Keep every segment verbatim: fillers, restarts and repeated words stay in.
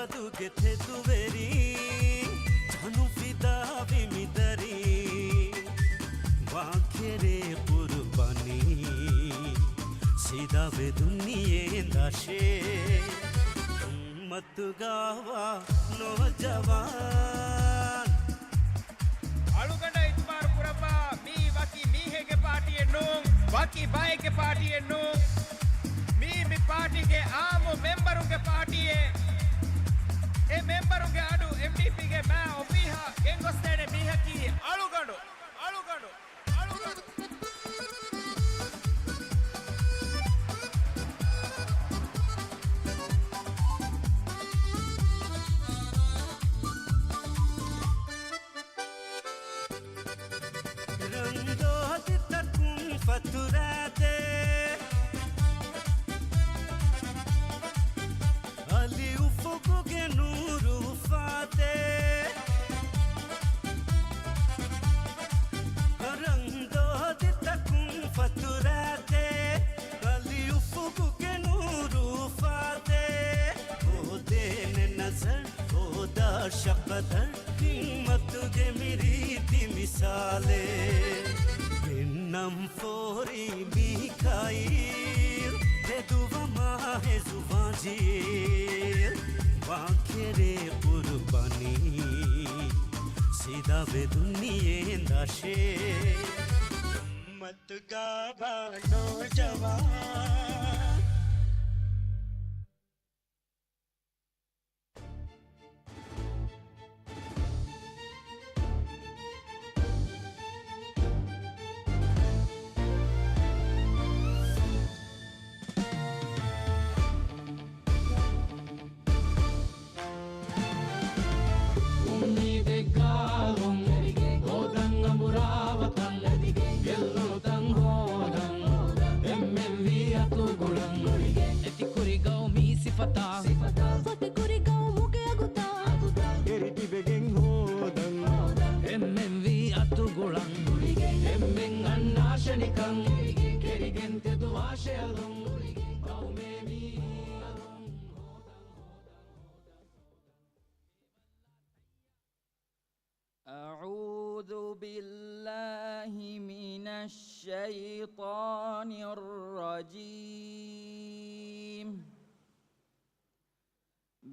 އަދުގެ ތެދުވެރި ތަނު ފިދާވި މިދަރި، ވާން ކެރޭ ޤުރުބާނީ، ސީދާވެ ދުނިޔެ އެނދާށޭ. އުއްމަތުގަވާ ނޯޖަވާން. އަޅުގަނޑަށް އިތުބާރު ކުރައްވާ، މީ ވަކި މީހެއްގެ ޕާޓީއެއް ނޫން، ވަކި ބައެއްގެ ޕާޓީއެއް ނޫން. މީ މި ޕާޓީގެ އާއްމު މެމްބަރުންގެ ޕާޓީއެއް. އެ މެމްބަރުންގެ އަޑު އެމްޑީޕީގެ މާ އޮފީހަށް ގެންގޮސްދޭނެ މީހަކީ އަޅުގަނޑު، އަޅުގަނޑު، އަޅުގަނޑު. ރަނގަޅު އަދިތަކުން ފަތުރާދޭ، އަލި އުފުގުގެ ނޫރު އުފާދޭ. ރަނގަޅު އަދިތަކުން ފަތުރާދޭ، އަލި އުފުގުގެ ނޫރު އުފާދޭ. ހޯދޭނެ ނަޒަރު، ހޯދާށަ ޤަދަރު، ހިންމަތުގެ މި ރީތި މިސާލެއް. ގެންނަން ފޯރި މީކާއީލް، ތެދުވަމާ ހެޒުވާ ޖީލް. ވާން ކެރޭ ޤުރުބާނީ، ސީދާވެ ދުނިޔެ އެނދާށޭ. އުއްމަތުގަވާ ނޯޖަވާން. އުއްމީދެއްގަ އަލުން ހޯދަން އަނބުރާ ވަތަން، ގެއްލުނު ތަން ހޯދަން އެންމެންވީ އަތުގުޅަން. އެތިކުރި ގައުމީ ސިފަތާ، ފޮތިކުރި ގައުމުގެ އަގުތާ، އެރިތިބެގެން ހޯދަން އެންމެންވީ އަތުގުޅަން. އެންމެން އަންނާށެ ނިކަން، ކެރިގެން ތެދުވާށެ އަލުން. ގައުމޭ މީހުން އަލުން ހޯދަން. أعوذ بالله من الشيطان الرجيم.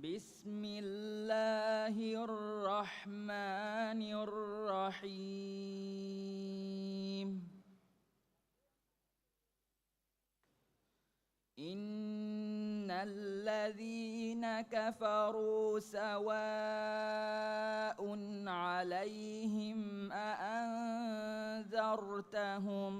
بسم الله الرحمن الرحيم. إن الذين كفروا سواء عليهم أأنذرتهم،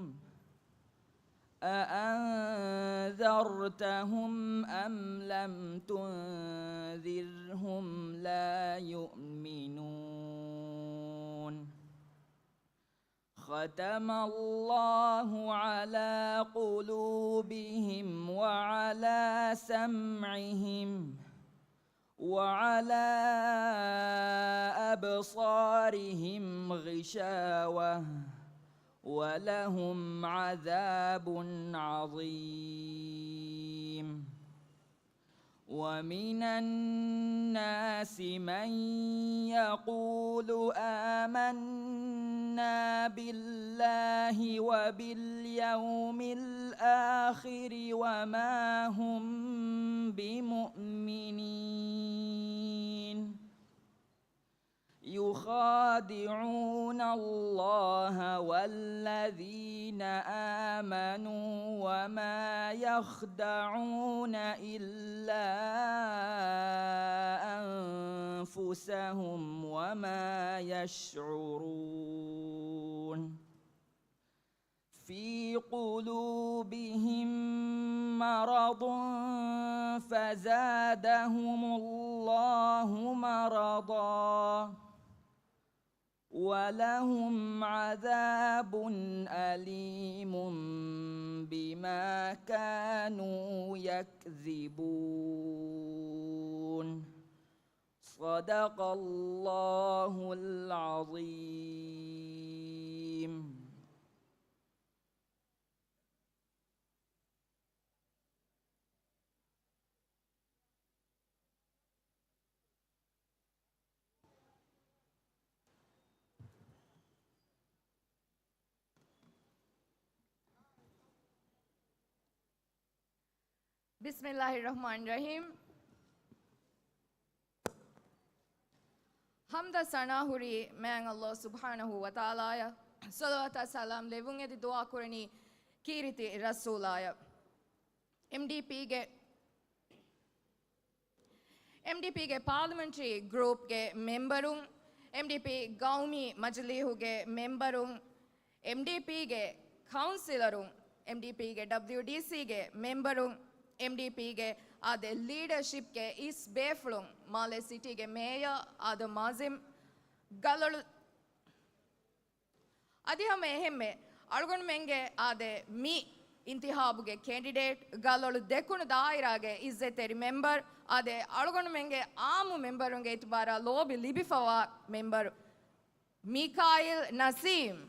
أأنذرتهم أم لم تنذرهم لا يؤمنون. ختم الله على قلوبهم وعلى سمعهم وعلى أبصارهم غشاوة ولهم عذاب عظيم. ومن الناس من يقول آمنا بالله وباليوم الآخر وما هم بمؤمنين. يخادعون الله والذين آمنوا وما يخدعون إلا أنفسهم وما يشعرون. في قلوبهم مرض فزادهم الله مرضا ولهم عذاب أليم بما كانوا يكذبون. صدق الله العظيم. بسم الله الرحمن الرحيم. ޙަމްދާ ސަނާ ހުރީ މާތް ﷲ ސުބްޙާނަހޫ ވަތަޢާލާއަށް، ޞަލަވާތާ ސަލާމް ލެއްވުން އެދި ދުޢާ ކުރަނީ ކީރިތި ރަސޫލާއަށް. އެމްޑީޕީގެ، އެމްޑީޕީގެ ޕާލަމެންޓްރީ ގްރޫޕްގެ މެމްބަރުން، އެމްޑީޕީ ގައުމީ މަޖިލީހުގެ މެމްބަރުން، އެމްޑީޕީގެ ކައުންސިލަރުން، އެމްޑީޕީގެ ޑަބްލިއުޑީސީގެ މެމްބަރުން، އެމްޑީޕީގެ އާދެ ލީޑަރޝިޕްގެ އިސް ބޭފުޅުން، މާލޭ ސިޓީގެ މޭޔަރ އާދަމް އާޒިމް، ގަލޮޅު އަދި ހަމަ އެހެންމެ އަޅުގަނޑުމެންގެ އާދެ މި އިންތިހާބުގެ ކެންޑިޑޭޓް، ގަލޮޅު ދެކުނު ދާއިރާގެ އިއްޒަތްތެރި މެމްބަރު، އާދެ އަޅުގަނޑުމެންގެ އާއްމު މެމްބަރުންގެ އިތުބާރާ ލޯބި ލިބިފަވާ މެމްބަރު މީކާއިލް ނަސީމް.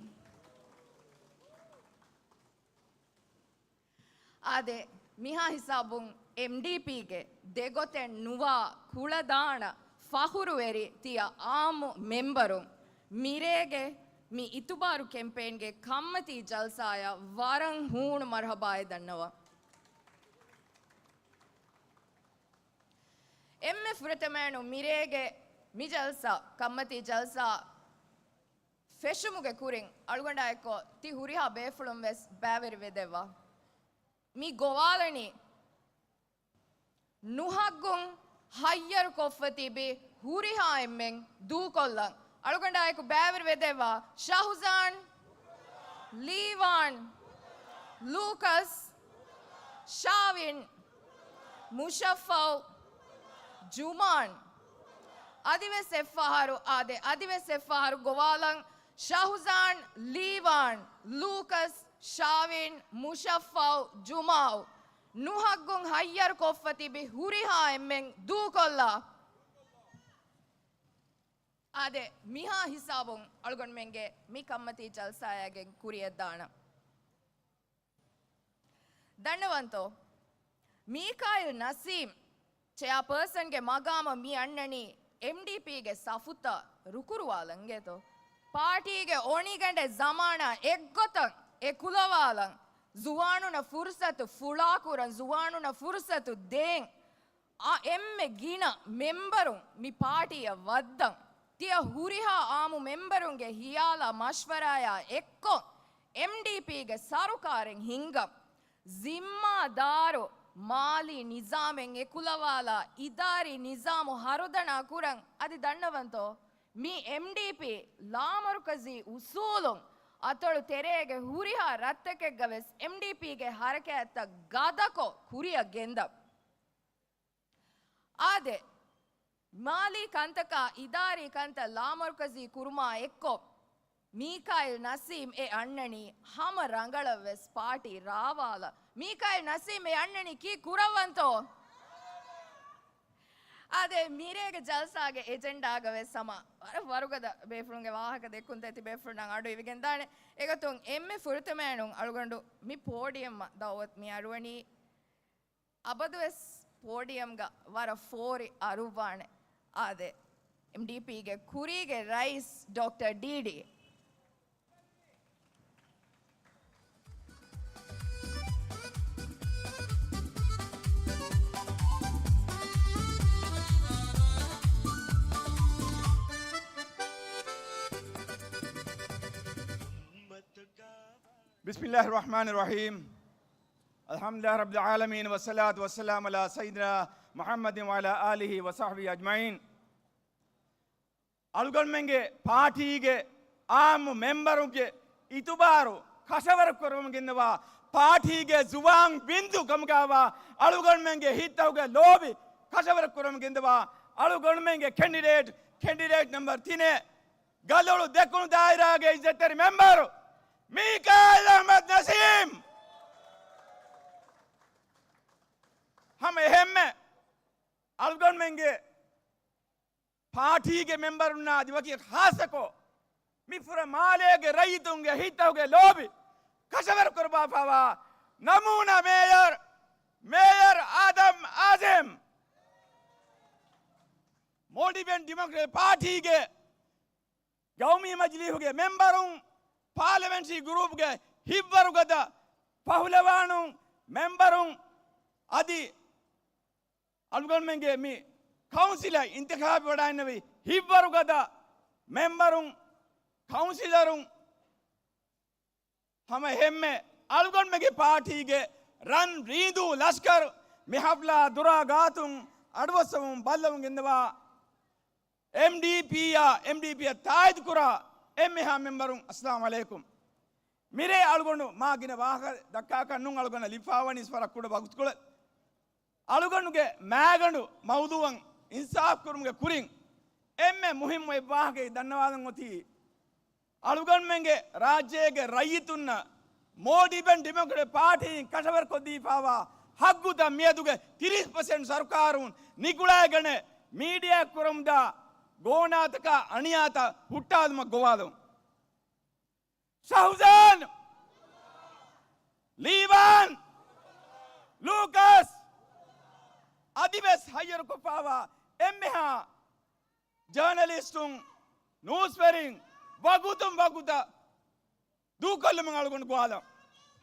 އާދެ، މިހާ ހިސާބުން އެމްޑީޕީގެ ދެގޮތެއް ނުވާ ކުޅަދާނަ ފަޚުރުވެރި ތިޔަ އާއްމު މެމްބަރުން، މިރޭގެ މި އިތުބާރު ކެމްޕޭންގެ ކަންމަތީ ޖަލްސާއަށް ވަރަށް ހޫނު މަރުޙަބާއެއް ދަންނަވަން. އެންމެ ފުރަތަމައިނު މިރޭގެ މި ޖަލްސާ، ކަންމަތީ ޖަލްސާ ފެށުމުގެ ކުރިން އަޅުގަނޑާ އެއްކޮށް ތި ހުރިހާ ބޭފުޅުން ވެސް ބައިވެރިވެދެއްވާ. މި ގޮވާލަނީ ނުހައްގުން ހައްޔަރުކޮށްފަ ތިބި ހުރިހާ އެންމެން ދޫކޮށްލަން. އަޅުގަނޑާއެކު ބައިވެރިވެދެއްވާ ޝާހުޒާން، ލީވާން، ލޫކަސް، ޝާވިން، މުޝައްފައު، ޖުމާން. އަދިވެސް އެއްފަހަރު، އާދެ، އަދިވެސް އެއްފަހަރު ގޮވާލަން، ޝާހުޒާން، ލީވާން، ލޫކަސް، ޝާވިން، މުޝައްފައު، ޖުމާއު. ނުހައްގުން ހައްޔަރުކޮށްފަ ތިބި ހުރިހާ އެންމެން ދޫކޮށްލާ. އާދެ، މިހާ ހިސާބުން އަޅުގަނޑުމެންގެ މި ކަންމަތީ ޖަލްސާއާގެން ކުރިއަށްދާނަން. ދަންނަވަންތޯ؟ މީކާއިލް ނަސީމް ޗެއާޕާސަންގެ މަގާމަށް މި އަންނަނީ އެމްޑީޕީގެ ސަފުތައް ރުކުރުވާލަން އިނގޭތޯ؟ ޕާޓީގެ އޮނިގަނޑެއް ޒަމާނާ އެއްގޮތަށް އެ ކުލަވާލަން، ޒުވާނުންނަށް ފުރުސަތު ފުޅާކުރަން، ޒުވާނުންނަށް ފުރުސަތު ދޭން، އާ، އެންމެ ގިނަ މެމްބަރުން މި ޕާޓީއަށް ވައްދަން. ތިޔަ ހުރިހާ އާއްމު މެމްބަރުންގެ ހިޔާލާ މަޝްވަރާޔާ އެއްކޮށް، އެމްޑީޕީގެ ސަރުކާރެއް ހިންގަން. ޒިންމާދާރު މާލީ ނިޒާމެއް އެކުލަވާލާ، އިދާރީ ނިޒާމު ހަރުދަނާ ކުރަން. އަދި ދަންނަވަންތޯ؟ މި އެމްޑީޕީ ލާމަރުކަޒީ އުސޫލުން އަތޮޅު ތެރޭގެ ހުރިހާ ރަށްތަކެއްގަ ވެސް އެމްޑީޕީގެ ހަރަކާތްތައް ގަދަކޮށް ކުރިއަށް ގެންދަން. އާދެ، މާލީ ކަންތަކާ އިދާރީ ކަންތައް ލާމަރުކަޒީ ކުރުމާ އެއްކޮށް، މީކާއިލް ނަސީމް އެ އަންނަނީ ހަމަ ރަނގަޅަށް ވެސް ޕާޓީ ރާވާލަ. މީކާއިލް ނަސީމް އެ އަންނަނީ ކީއް ކުރައްވަންތޯ؟ އާދެ، މިރޭގެ ޖަލްސާގެ އެޖެންޑާގަ ވެސް ހަމަ ވަރަށް ވަރުގަދަ ބޭފުޅުންގެ ވާހަކަ ދެއްކުންތައް ތި ބޭފުޅުންނަށް އަޑު އިވިގެންދާނެ. އެގޮތުން އެންމެ ފުރަތަމައިނުން އަޅުގަނޑު މި ޕޯޑިއަމަށް ދައުވަތު މި އަޑުވަނީ އަބަދުވެސް ޕޯޑިއަމްގަ ވަރަށް ފޯރި އަރުއްވާނެ. އާދެ، އެމްޑީޕީގެ ކުރީގެ ރައީސް ޑޮކްޓަރ ޑީޑީ. بسم الله الرحمن الرحيم. الحمد لله رب العالمين، والصلاة والسلام على سيدنا محمد وعلى آله وصحبه أجمعين. އަޅުގަނޑުމެންގެ ޕާޓީގެ އާއްމު މެމްބަރުންގެ އިތުބާރު ކަށަވަރު ކުރަމުން ގެންދަވާ، ޕާޓީގެ ޒުވާން ބިންދޫ ކަމުގައިވާ، އަޅުގަނޑުމެންގެ ހިތްތަކުގެ ލޯބި ކަށަވަރު ކުރަމުން ގެންދަވާ، އަޅުގަނޑުމެންގެ ކެންޑިޑޭޓް، ކެންޑިޑޭޓް ނަމްބަރު ތިނެއް، ގަލޮޅު ދެކުނު ދާއިރާގެ އިއްޒަތްތެރި މެމްބަރު މީކާއިލް އަޙްމަދު ނަސީމް. ހަމަ އެހެންމެ އަޅުގަނޑުމެންގެ ޕާޓީގެ މެމްބަރުންނާ އަދި ވަކި ޚާއްޞަކޮށް، މި ފުރަ މާލޭގެ ރައްޔިތުންގެ ހިތްތަކުގެ ލޯބި ކަށަވަރު ކުރައްވާފައިވާ ނަމޫނާ މޭޔަރު، މޭޔަރު އާދަމް އާޒިމް، މޯލްޑިވިއަން ޑިމޮކްރެޓިކް ޕާޓީގެ ގައުމީ މަޖިލީހުގެ މެމްބަރުން، ޕާލަމެންޓްރީ ގްރޫޕްގެ ހިތްވަރުގަދަ ފަހުލަވާނުން، މެމްބަރުން، އަދި އަޅުގަނޑުމެންގެ މި ކައުންސިލަށް އިންތިޚާބު ވަޑައިންނެވި ހިތްވަރުގަދަ މެމްބަރުން، ކައުންސިލަރުން، ހަމަ އެހެންމެ އަޅުގަނޑުމެންގެ ޕާޓީގެ ރަން ރީދޫ ލަޝްކަރު މި ހަފްލާ ދުރާ ގާތުން އަޑުއައްސަވަމުން ބައްލަވަމުން ގެންދަވާ އެމްޑީޕީއާ، އެމްޑީޕީއަށް ތާއީދު ކުރާ އެންމެހާ މެމްބަރުން، އައްސަލާމު ޢަލައިކުމް. މިރޭ އަޅުގަނޑު މާ ގިނަ ވާހަކަ ދައްކާކަށް ނޫން، އަޅުގަނޑަށް ލިބިފާވަނީ ވަރަށް ކުޑަ ވަގުތުކޮޅެއް. އަޅުގަނޑުގެ މާގަނޑު މައުޟޫޢަށް އިންސާފް ކުރުމުގެ ކުރިން އެންމެ މުހިއްމު އެއްވާހަކައެއް ދަންނަވާލަން އޮތީ، އަޅުގަނޑުމެންގެ ރާއްޖޭގެ ރައްޔިތުންނަށް މޯލްޑިވިއަން ޑިމޮކްރެޓިކް ޕާޓީން ކަށަވަރުކޮށްދީފާވާ ހައްގުތައް މިއަދުގެ ތިރީސް ޕަސެންޓް ސަރުކާރުން ނިކުޅައިގަނެ، މީޑިއާއަށް ކުރަމުންދާ ގޯނާތަކާ އަނިޔާތައް ހުއްޓާލުމަށް ގޮވާލަމުން. ޝަހުޒާން، ލީވާން، ލޫކަސް، އަދިވެސް ހައްޔަރުކޮށްފާވާ އެންމެހާ ޖާނަލިސްޓުން، ނޫސްވެރިން، ވަގުތުން ވަގުތަށް ދޫކޮށްލުމުން އަޅުގަނޑު ގޮވާލަން.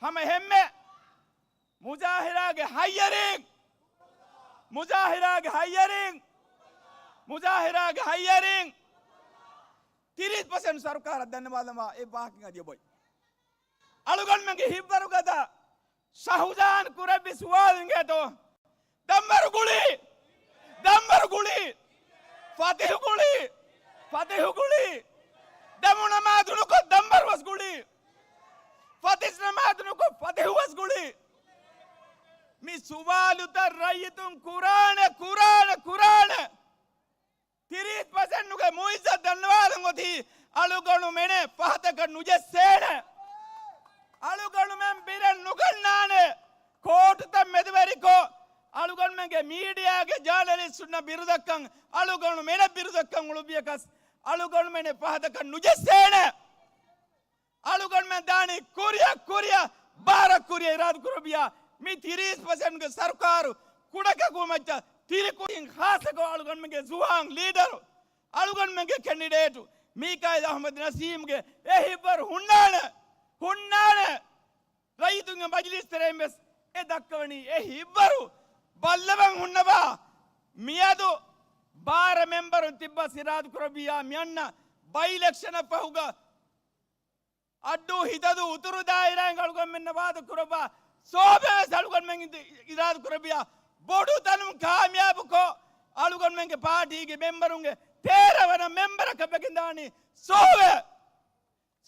ހަމަ އެހެންމެ މުޒާހިރާގެ ހައްޔަރީން، މުޒާހިރާގެ ހައްޔަރީން، މުޒާހިރާގެ ހައްޔަރީން، ތިރީސް ޕަސެންޓް ސަރުކާރަށް ދަންނަވާލަންވާ އެއް ވާހަކަ އަދި އޮތް. އަޅުގަނޑުމެންގެ ހިތްވަރުގަދަ ޝަހުޒާން ކުރެއްވި ސުވާލު އިނގޭތޯ؟ ދަންވަރު ގުޅީ، ދަންވަރު ގުޅީ، ފަތިހު ގުޅީ، ފަތިހު ގުޅީ، ދަމު ނަމާދު ނުކޮށް ދަންވަރު ވެސް ގުޅީ، ފަތިސް ނަމާދު ނުކޮށް ފަތިހު ވެސް ގުޅީ. މި ސުވާލުތައް ރައްޔިތުން ކުރާނެ، ކުރާނެ، ކުރާނެ. ތިރީސް ޕަސެންޓުގެ މުއިއްޒަތް ދަންނަވާލަން އޮތީ އަޅުގަނޑުމެނެއް ފަހަތަކަށް ނުޖެއްސޭނެ. އަޅުގަނޑުމެން ބިރެއް ނުގަންނާނެ. ކޯޓުތައް މެދުވެރިކޮށް، އަޅުގަނޑުމެންގެ މީޑިއާގެ ޖާނަލިސްޓުންނަށް ބިރުދައްކަން، އަޅުގަނޑުމެނަށް ބިރުދައްކަން އުޅުއްވިޔަކަސް، އަޅުގަނޑުމެނެއް ފަހަތަކަށް ނުޖެއްސޭނެ. އަޅުގަނޑުމެން ދާނީ ކުރިއަށް ކުރިއަށް، ބާރަށް ކުރިއަށް އިރާދަ ކުރެއްވިޔާ، މި ތިރީސް ޕަސެންޓްގެ ސަރުކާރު ކުޑަކަކު މައްޗަށް ތިރިކުރިން ޚާއްޞަކޮށް އަޅުގަނޑުމެންގެ ޒުވާން ލީޑަރު، އަޅުގަނޑުމެންގެ ކެންޑިޑޭޓު މީކާއިލް އަޙްމަދު ނަސީމްގެ އެ ހިތްވަރު ހުންނާނެ، ހުންނާނެ. ރައްޔިތުންގެ މަޖިލީސް ތެރެއިން ވެސް އެ ދައްކަވަނީ އެ ހިތްވަރު ބައްލަވަން ހުންނަވާ. މިއަދު ބާރަ މެމްބަރުން ތިއްބަސް އިރާދަ ކުރެއްވިޔާ މިއަންނަ ބައި އިލެކްޝަނަށް ފަހުގަ އައްޑޫ ހިތަދޫ އުތުރު ދާއިރާއިން އަޅުގަނޑުމެންނަށް ވާދަ ކުރައްވާ ސޯބެ ވެސް އަޅުގަނޑުމެން އިރާދަ ކުރެއްވިޔާ ބޮޑު ތަނުން ކާމިޔާބުކޮށް، އަޅުގަނޑުމެންގެ ޕާޓީގެ މެމްބަރުންގެ ތޭރަ ވަނަ މެމްބަރަކަށް ވެގެންދާނީ ސޯބެ.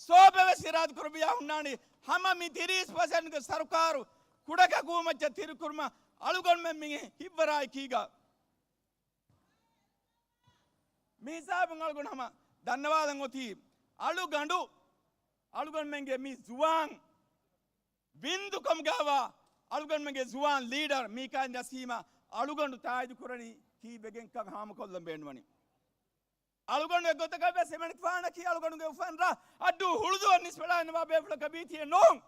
ސޯބެ ވެސް އިރާދަ ކުރެއްވިޔާ ހުންނާނީ ހަމަ މި ތިރީސް ޕަސެންޓްގެ ސަރުކާރު ކުޑަކަކު މައްޗަށް ތިރިކުރުމަށް އަޅުގަނޑުމެން މި ހިތްވަރާއި ކީގަ. މި ހިސާބުން އަޅުގަނޑު ހަމަ ދަންނަވާލަން އޮތީ، އަޅުގަނޑު، އަޅުގަނޑުމެންގެ މި ޒުވާން ވިންދުކަމުގައިވާ އަޅުގަނޑުމެންގެ ޒުވާން ލީޑަރު މީކާއިލް ނަސީމަށް އަޅުގަނޑު ތާއީދު ކުރަނީ ކީއްވެގެންކަން ހާމަކޮށްލަން ބޭނުންވަނީ. އަޅުގަނޑު އެއްގޮތަކަށް ވެސް އެމަނިކުފާނަކީ އަޅުގަނޑުގެ އުފަންރާ އައްޑޫ ހުޅުދުއަށް ނިސްބަތްވާ ބޭފުޅަކަށް ވީތީއެއް ނޫން.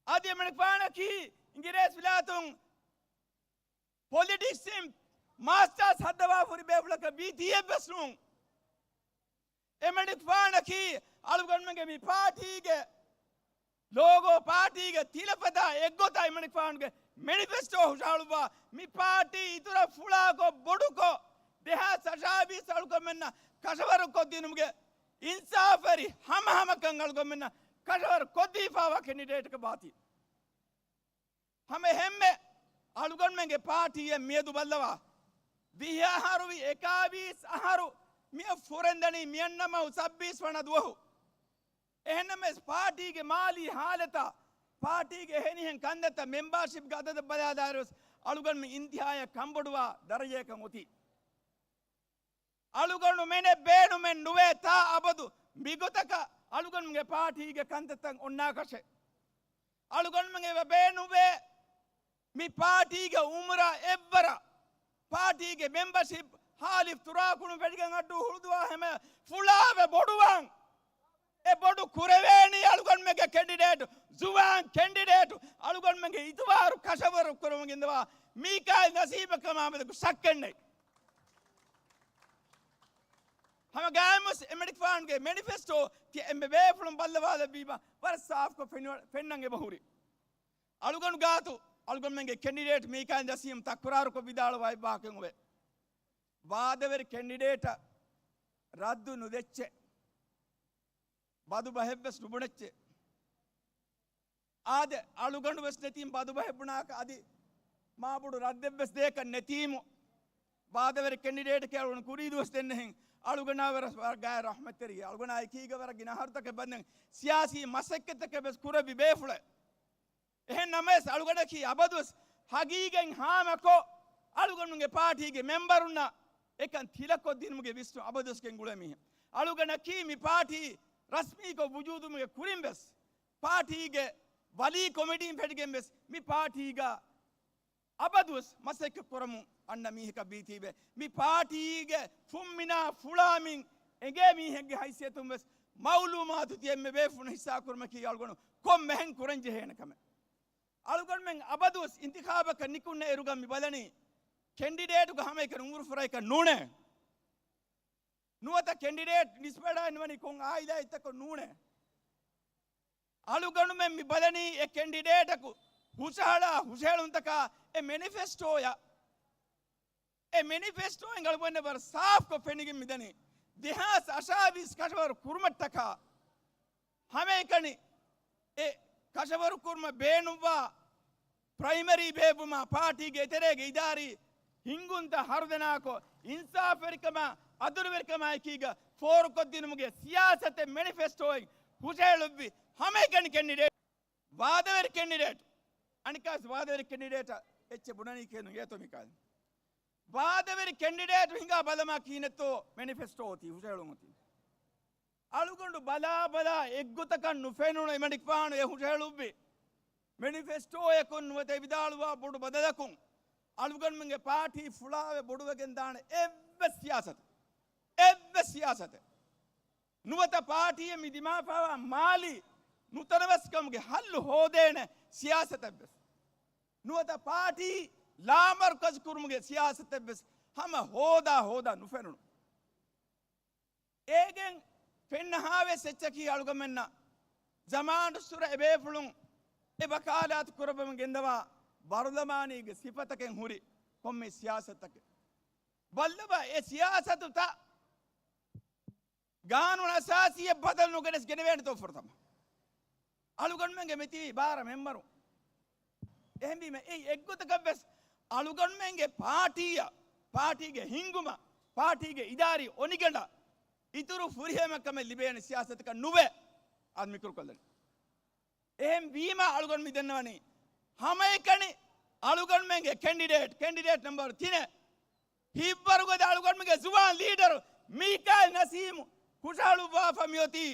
އަދި އެމަނިކުފާނަކީ އިނގިރޭސިވިލާތުން ޕޮލިޓިކްސްއިން މާސްޓާސް ހައްދަވާފަ ހުރި ބޭފުޅަކަށް ވީތީއެއްވެސް ނޫން. އެމަނިކުފާނަކީ އަޅުގަނޑުމެންގެ މި ޕާޓީގެ ލޯގޯ، ޕާޓީގެ ތިލަފަތާ އެއްގޮތަށް އެމަނިކުފާނުގެ މެނިފެސްޓޯ ހުށަހަޅުއްވާ، މި ޕާޓީ އިތުރަށް ފުޅާކޮށް ބޮޑުކޮށް، ދެހާސް އަށާވީސް އަޅުގަނޑުމެންނަށް ކަށަވަރުކޮށްދިނުމުގެ އިންސާފުވެރި ހަމަހަމަކަން އަޅުގަނޑުމެންނަށް ކަށަވަރު ކޮށްދީފާވާ ކެނޑިޑޭޓަކަށް ވާތީ. ހަމަ އެހެންމެ އަޅުގަނޑުމެންގެ ޕާޓީއެއް މިއަދު ބައްލަވާ، ވިހި އަހަރު ވި އެކާވީސް އަހަރު މިއަށް ފުރެންދަނީ މިއަންނަ މަހު ސައްބީސް ވަނަ ދުވަހު. އެހެންނަމަވެސް ޕާޓީގެ މާލީ ހާލަތާ، ޕާޓީގެ އެހެނިހެން ކަންތައްތައް މެމްބާޝިޕްގެ އަދަދަށް ބަލާލާއިރުވެސް އަޅުގަނޑުމެން އިންތިހާޔަށް ކަންބޮޑުވާ ދަރަޖަޔަކަށް އޮތީ. އަޅުގަނޑުމެނެއް ބޭނުމެއް ނުވޭ ތާ އަބަދު މިގޮތަކަށް އަޅުގަނޑުމެންގެ ޕާޓީގެ ކަންތައްތައް އޮންނާކަށެއް. އަޅުގަނޑުމެން އެބަ ބޭނުވޭ މި ޕާޓީގެ އުމުރަށް އެއްވަރަށް ޕާޓީގެ މެމްބަޝިޕް ހާލިފް ތުރާކުޅުން ފެށިގެން އައްޑޫ ހުޅުދުވާ ހަމަ ފުޅާވެ ބޮޑުވާން. އެ ބޮޑު ކުރެވޭނީ އަޅުގަނޑުމެންގެ ކެނޑިޑޭޓް ޒުވާން ކެނޑިޑޭޓް އަޅުގަނޑުމެންގެ އިތުބާރު ކަށަވަރު ކުރަމުން ގެންދަވާ މީކާއިލް ނަސީމަށް ކަމާމެދަކު ޝައްކެއްނެތް. ހަމަ ގާތްމުވެސް އެމަނިކުފާނުގެ މެނިފެސްޓޯ ތި އެންމެ ބޭފުޅުން ބައްލަވާލެއްވީމަ ވަރަށް ސާފުކޮށް ފެނު-، ފެންނަން އެބަހުރި. އަޅުގަނޑު ގާތު އަޅުގަނޑުމެންގެ ކެނޑިޑޭޓް މީކާއިލް ނަސީމް ތަކުރާރުކޮށް ވިދާޅުވާ އެއް ވާހަކައެއް އޮވޭ. ވާދަވެރި ކެނޑިޑޭޓަށް ރައްދު ނުދެއްޗޭ. ބަދުބަހެއްވެސް ނުބުނެއްޗޭ. އާދެ، އަޅުގަނޑު ވެސް ނެތީމު ބަދުބަހެއް ބުނާކަށް އަދި މާބޮޑު ރައްދެއްވެސް ދޭކަށް ނެތީމު، ވާދަވެރި ކެނޑިޑޭޓަކީ އަޅުގަނޑު ކުރީދުވަސް ދެންނެހެން. އަޅުގަނޑާ ވެސް ވަރަށް ގާތް ރަޙްމަތްތެރި. އަޅުގަނޑާ އެކީގަ ވަރަށް ގިނަ އަހަރުތަކެއް ބަންދެން ސިޔާސީ މަސައްކަތްތަކެއް ވެސް ކުރެއްވި ބޭފުޅެއް. އެހެން ނަމަވެސް އަޅުގަނޑަކީ އަބަދުވެސް ހަގީގަތް ހާމަކޮށް، އަޅުގަނޑުގެ ޕާޓީގެ މެމްބަރުންނަށް އެކަން ތިލަކޮށްދިނުމުގެ ވިސްނުން އަބަދުވެސް ގެންގުޅޭ މީހެއް. އަޅުގަނޑަކީ މި ޕާޓީ ރަސްމީކޮށް ވުޖޫދުވުމުގެ ކުރިން ވެސް، ޕާޓީގެ ވަލީ ކޮމިޓީން ފެށިގެން ވެސް މި ޕާޓީގަ އަބަދުވެސް މަސައްކަތް ކުރަމުން އަންނަ މީހަކަށް ވީތީވެ، މި ޕާޓީގެ ފުންމިނާ ފުޅާމިން އެނގޭ މީހެއްގެ ހައިސިއްޔަތުން ވެސް މައުލޫމާތު ތިޔައްމެ ބޭފުޅުން ހިއްސާކުރުމަކީ އަޅުގަނޑު ކޮންމެހެން ކުރަން ޖެހޭނެ ކަމެއް. އަޅުގަނޑުމެން އަބަދުވެސް އިންތިޚާބަކަށް ނިކުންނަ އިރުގަ މި ބަލަނީ، ކެނޑިޑޭޓުގަ ހަމައެކަނި އުމުރު ފުރައިކަށް ނޫނޭ. ނުވަތަ ކެނޑިޑޭޓް ނިސްބަތްވާން ވަނީ ކޮން އާއިލާއެއްތަކަށް ނޫނޭ. އަޅުގަނޑުމެން މި ބަލަނީ އެ ކެނޑިޑޭޓަކު ހުށަހަޅާ ހުށަހެޅުންތަކާ އެ މެނިފެސްޓޯއަށް. އެ މެނިފެސްޓޯއިން އަޅުގަނޑަށް ވަރަށް ސާފްކޮށް ފެނިގެން މިދަނީ، ދެހާސް އަށާވީސް ކަށަވަރު ކުރުމަށްޓަކާ ހަމައެކަނި އެ ކަށަވަރު ކުރުމަށް ބޭނުންވާ ޕްރައިމަރީ ބޭއްވުމާ، ޕާޓީގެ އެތެރޭގެ އިދާރީ ހިންގުންތައް ހަރުދަނާކޮށް، އިންސާފުވެރިކަމާ، އަދުލުވެރިކަމާ އެކީގަ ފޯރުކޮށްދިނުމުގެ ސިޔާސަތެއް މެނިފެސްޓޯއިން ހުށަހެޅުއްވި ހަމައެކަނި ކެނޑިޑޭޓް، ވާދަވެރި ކެނޑިޑޭޓް، އަނެއްކާވެސް ވާދަވެރި ކެނޑިޑޭޓަށް އެއްޗެއް ބުނަނީކީ ނުހޭތޯ މިކާލް. ވާދަވެރި ކެނޑިޑޭޓު ހިނގާ ބަލަމާ ކިހިނެއްތޯ މެނިފެސްޓޯ އޮތީ، ހުށަހެޅުން އޮތީ. އަޅުގަނޑު ބަލާ ބަލާ އެއްގޮތަކަށް ނުފެނުނު އެމަނިކުފާނު އެ ހުށަހެޅުއްވި މެނިފެސްޓޯއަކުން ނުވަތަ ވިދާޅުވާ ބޮޑު ބަދަލަކުން އަޅުގަނޑުމެންގެ ޕާޓީ ފުޅާވެ ބޮޑުވެގެން ދާނެ އެއްވެސް ސިޔާސަތެއް، އެއްވެސް ސިޔާސަތެއް ނުވަތަ ޕާޓީއެއް މި ދިމާވާ މާލީ ނުތަނަވަސްކަމުގެ ހައްލު ހޯދޭނެ ސިޔާސަތެއްވެސް ނުވަތަ ޕާޓީ ލާމަރުކަޒު ކުރުމުގެ ސިޔާސަތެއްވެސް ހަމަ ހޯދާ ހޯދާ ނުފެނުނު. އޭގެން ފެންނަހާވެސް އެއްޗަކީ އަޅުގަމެންނަށް ޒަމާނުއްސުރެ އެބޭފުޅުން އެ ވަކާލާތު ކުރައްވަމުން ގެންދަވާ ބަރުލަމާނީގެ ސިފަތަކެއް ހުރި ކޮންމެ ސިޔާސަތަކެއް ބައްލަވާ އެ ސިޔާސަތުތައް ގާނޫނު އަސާސީއަށް ބަދަލު ނުގެނެސް ގެނެވޭނެތޯ ފުރަތަމަ. އަޅުގަނޑުމެންގެ މިތިބީ ބާރަ މެމްބަރު. އެހެންވީމަ އެއީ އެއްގޮތަކަށްވެސް އަޅުގަނޑުމެންގެ ޕާޓީއަށް، ޕާޓީގެ ހިންގުމަށް، ޕާޓީގެ އިދާރީ އޮނިގަނޑަށް އިތުރު ފުރިހަމަ ކަމެއް ލިބޭނެ ސިޔާސަތަކަށް ނުވެ އަދި މިކުރުކޮށްލަނީ. އެހެން ވީމަ އަޅުގަނޑު މި ދަންނަވަނީ ހަމައެކަނި އަޅުގަނޑުމެންގެ ކެންޑިޑޭޓް، ކެންޑިޑޭޓް ނަމްބަރު ތިނެއް ހިއްވަރުގަދަ އަޅުގަނޑުމެންގެ ޒުވާން ލީޑަރު މީކާއިލް ނަސީމު ހުށަހަޅުއްވާފަ މިއޮތީ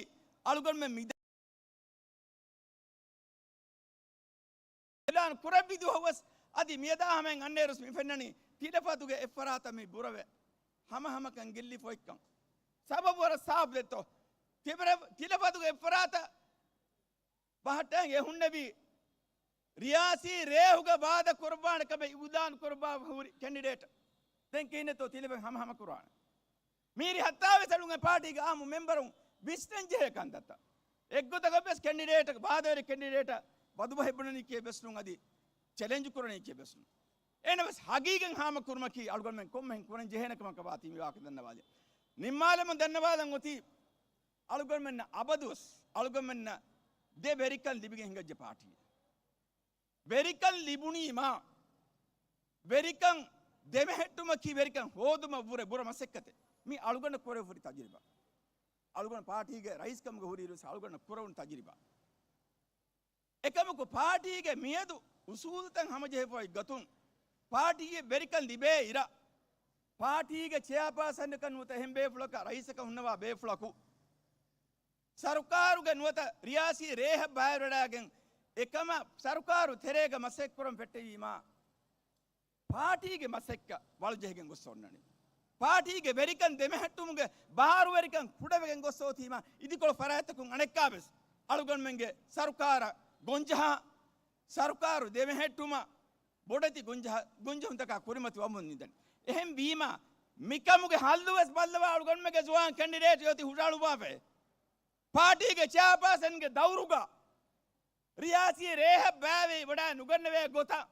އަޅުގަނޑުމެން މި އިއުލާން ކުރެއްވި ދުވަހުވެސް އަދި މިއަދާ ހަމައިން އަންނައިރުސް މި ފެންނަނީ ތިލަފަތުގެ އެއްފަރާތަށް މި ބުރަވެ ހަމަހަމަކަން ގެއްލިފަ އޮތްކަން. ސަބަބު ވަރަށް ސާފް ދެއްތޯ؟ ތިބަރ-، ތިލަފަތުގެ އެއްފަރާތަށް ބަހައްޓައިގެން އެ ހުންނެވީ ރިޔާސީ ރޭހުގަ ވާދަ ކުރައްވާނެ ކަމެއް އިއުލާން ކުރައްވާފަ ހުރި ކެންޑިޑޭޓަށް. ދެން ކިހިނެއްތޯ ތިލަފަތް ހަމަހަމަ ކުރާނެ؟ މީރި ހައްތާވެސް އަޅުގަނޑު ޕާޓީގެ އާއްމު މެމްބަރުން ވިސްނަން ޖެހޭ ކަންތައްތައް. އެއްގޮތަކަށްވެސް ކެންޑިޑޭޓަށް، ވާދަވެރި ކެންޑިޑޭޓަށް ބަދުބަހެއް ބުނަނީކޭ ވެސް ނޫން، އަދި ޗެލެންޖް ކުރަނީކޭ ވެސް ނޫން. އެހެނަސް ހަގީގަތް ހާމަ ކުރުމަކީ އަޅުގަނޑުމެން ކޮންމެހެން ކުރަން ޖެހޭނެ ކަމަކަށް ވާތީ މި ވާހަކަ ދަންނަވާލި. ނިންމާލަމުން ދަންނަވާލަން އޮތީ އަޅުގަނޑުމެންނަށް އަބަދުވެސް އަޅުގަނޑުމެންނަށް ދެ ވެރިކަން ލިބިގެން ހިނގައްޖެ ޕާޓީ. ވެރިކަން ލިބުނީމާ، ވެރިކަން ދެމެހެއްޓުމަކީ ވެރިކަން ހޯދުމަށް ވުރެ ބުރަ މަސައްކަތެއް. މީ އަޅުގަނޑަށް ކުރެވިފަ ހުރި ތަޖުރިބާ. އަޅުގަނޑު ޕާޓީގެ ރައީސްކަމުގަ ހުރިއިރުވެސް އަޅުގަނޑަށް ކުރެވުނު ތަޖުރިބާ. އެކަމަކު ޕާޓީގެ މިއަދު އުސޫލުތައް ހަމަޖެހިފައި ގޮތުން، ޕާޓީއެއް ވެރިކަން ލިބޭ އިރަށް، ޕާޓީގެ ޗެއާޕާސަނަކަށް ނުވަތަ އެހެން ބޭފުޅަކަށް ރައީސަކަށް ހުންނަވާ ބޭފުޅަކު، ސަރުކާރުގެ ނުވަތަ ރިޔާސީ ރޭހަށް ބައިވެރިވެވަޑައިގެން އެކަމަށް ސަރުކާރު ތެރޭގަ މަސައްކަތްކުރަން ފެއްޓެވީމާ، ޕާޓީގެ މަސައްކަތް ވަޅުޖެހިގެން ގޮސް އޮންނަނީ. ޕާޓީގެ ވެރިކަން ދެމެހެއްޓުމުގެ ބާރުވެރިކަން ކުޑަވެގެން ގޮސް އޮތީމާ، އިދިކޮޅު ފަރާތްތަކުން އަނެއްކާވެސް އަޅުގަނޑުމެންގެ ސަރުކާރަށް ގޮންޖަހާ، ސަރުކާރު ދެމެހެއްޓުމަށް ބޮޑެތި ގޮންޖަހަ-، ގޮންޖެހުންތަކާ ކުރިމަތިވަމުން ނިދަނީ. އެހެން ވީމާ، މިކަމުގެ ހައްލުވެސް ބައްލަވާ އަޅުގަނޑުމެންގެ ޒުވާން ކެންޑިޑޭޓް އޮތީ ހުށަހަޅުއްވާފައި. ޕާޓީގެ ޗެއާޕާސަންގެ ދައުރުގަ ރިޔާސީ ރޭހަށް ބައިވެވަޑައި ނުގަންނަވޭ ގޮތަށް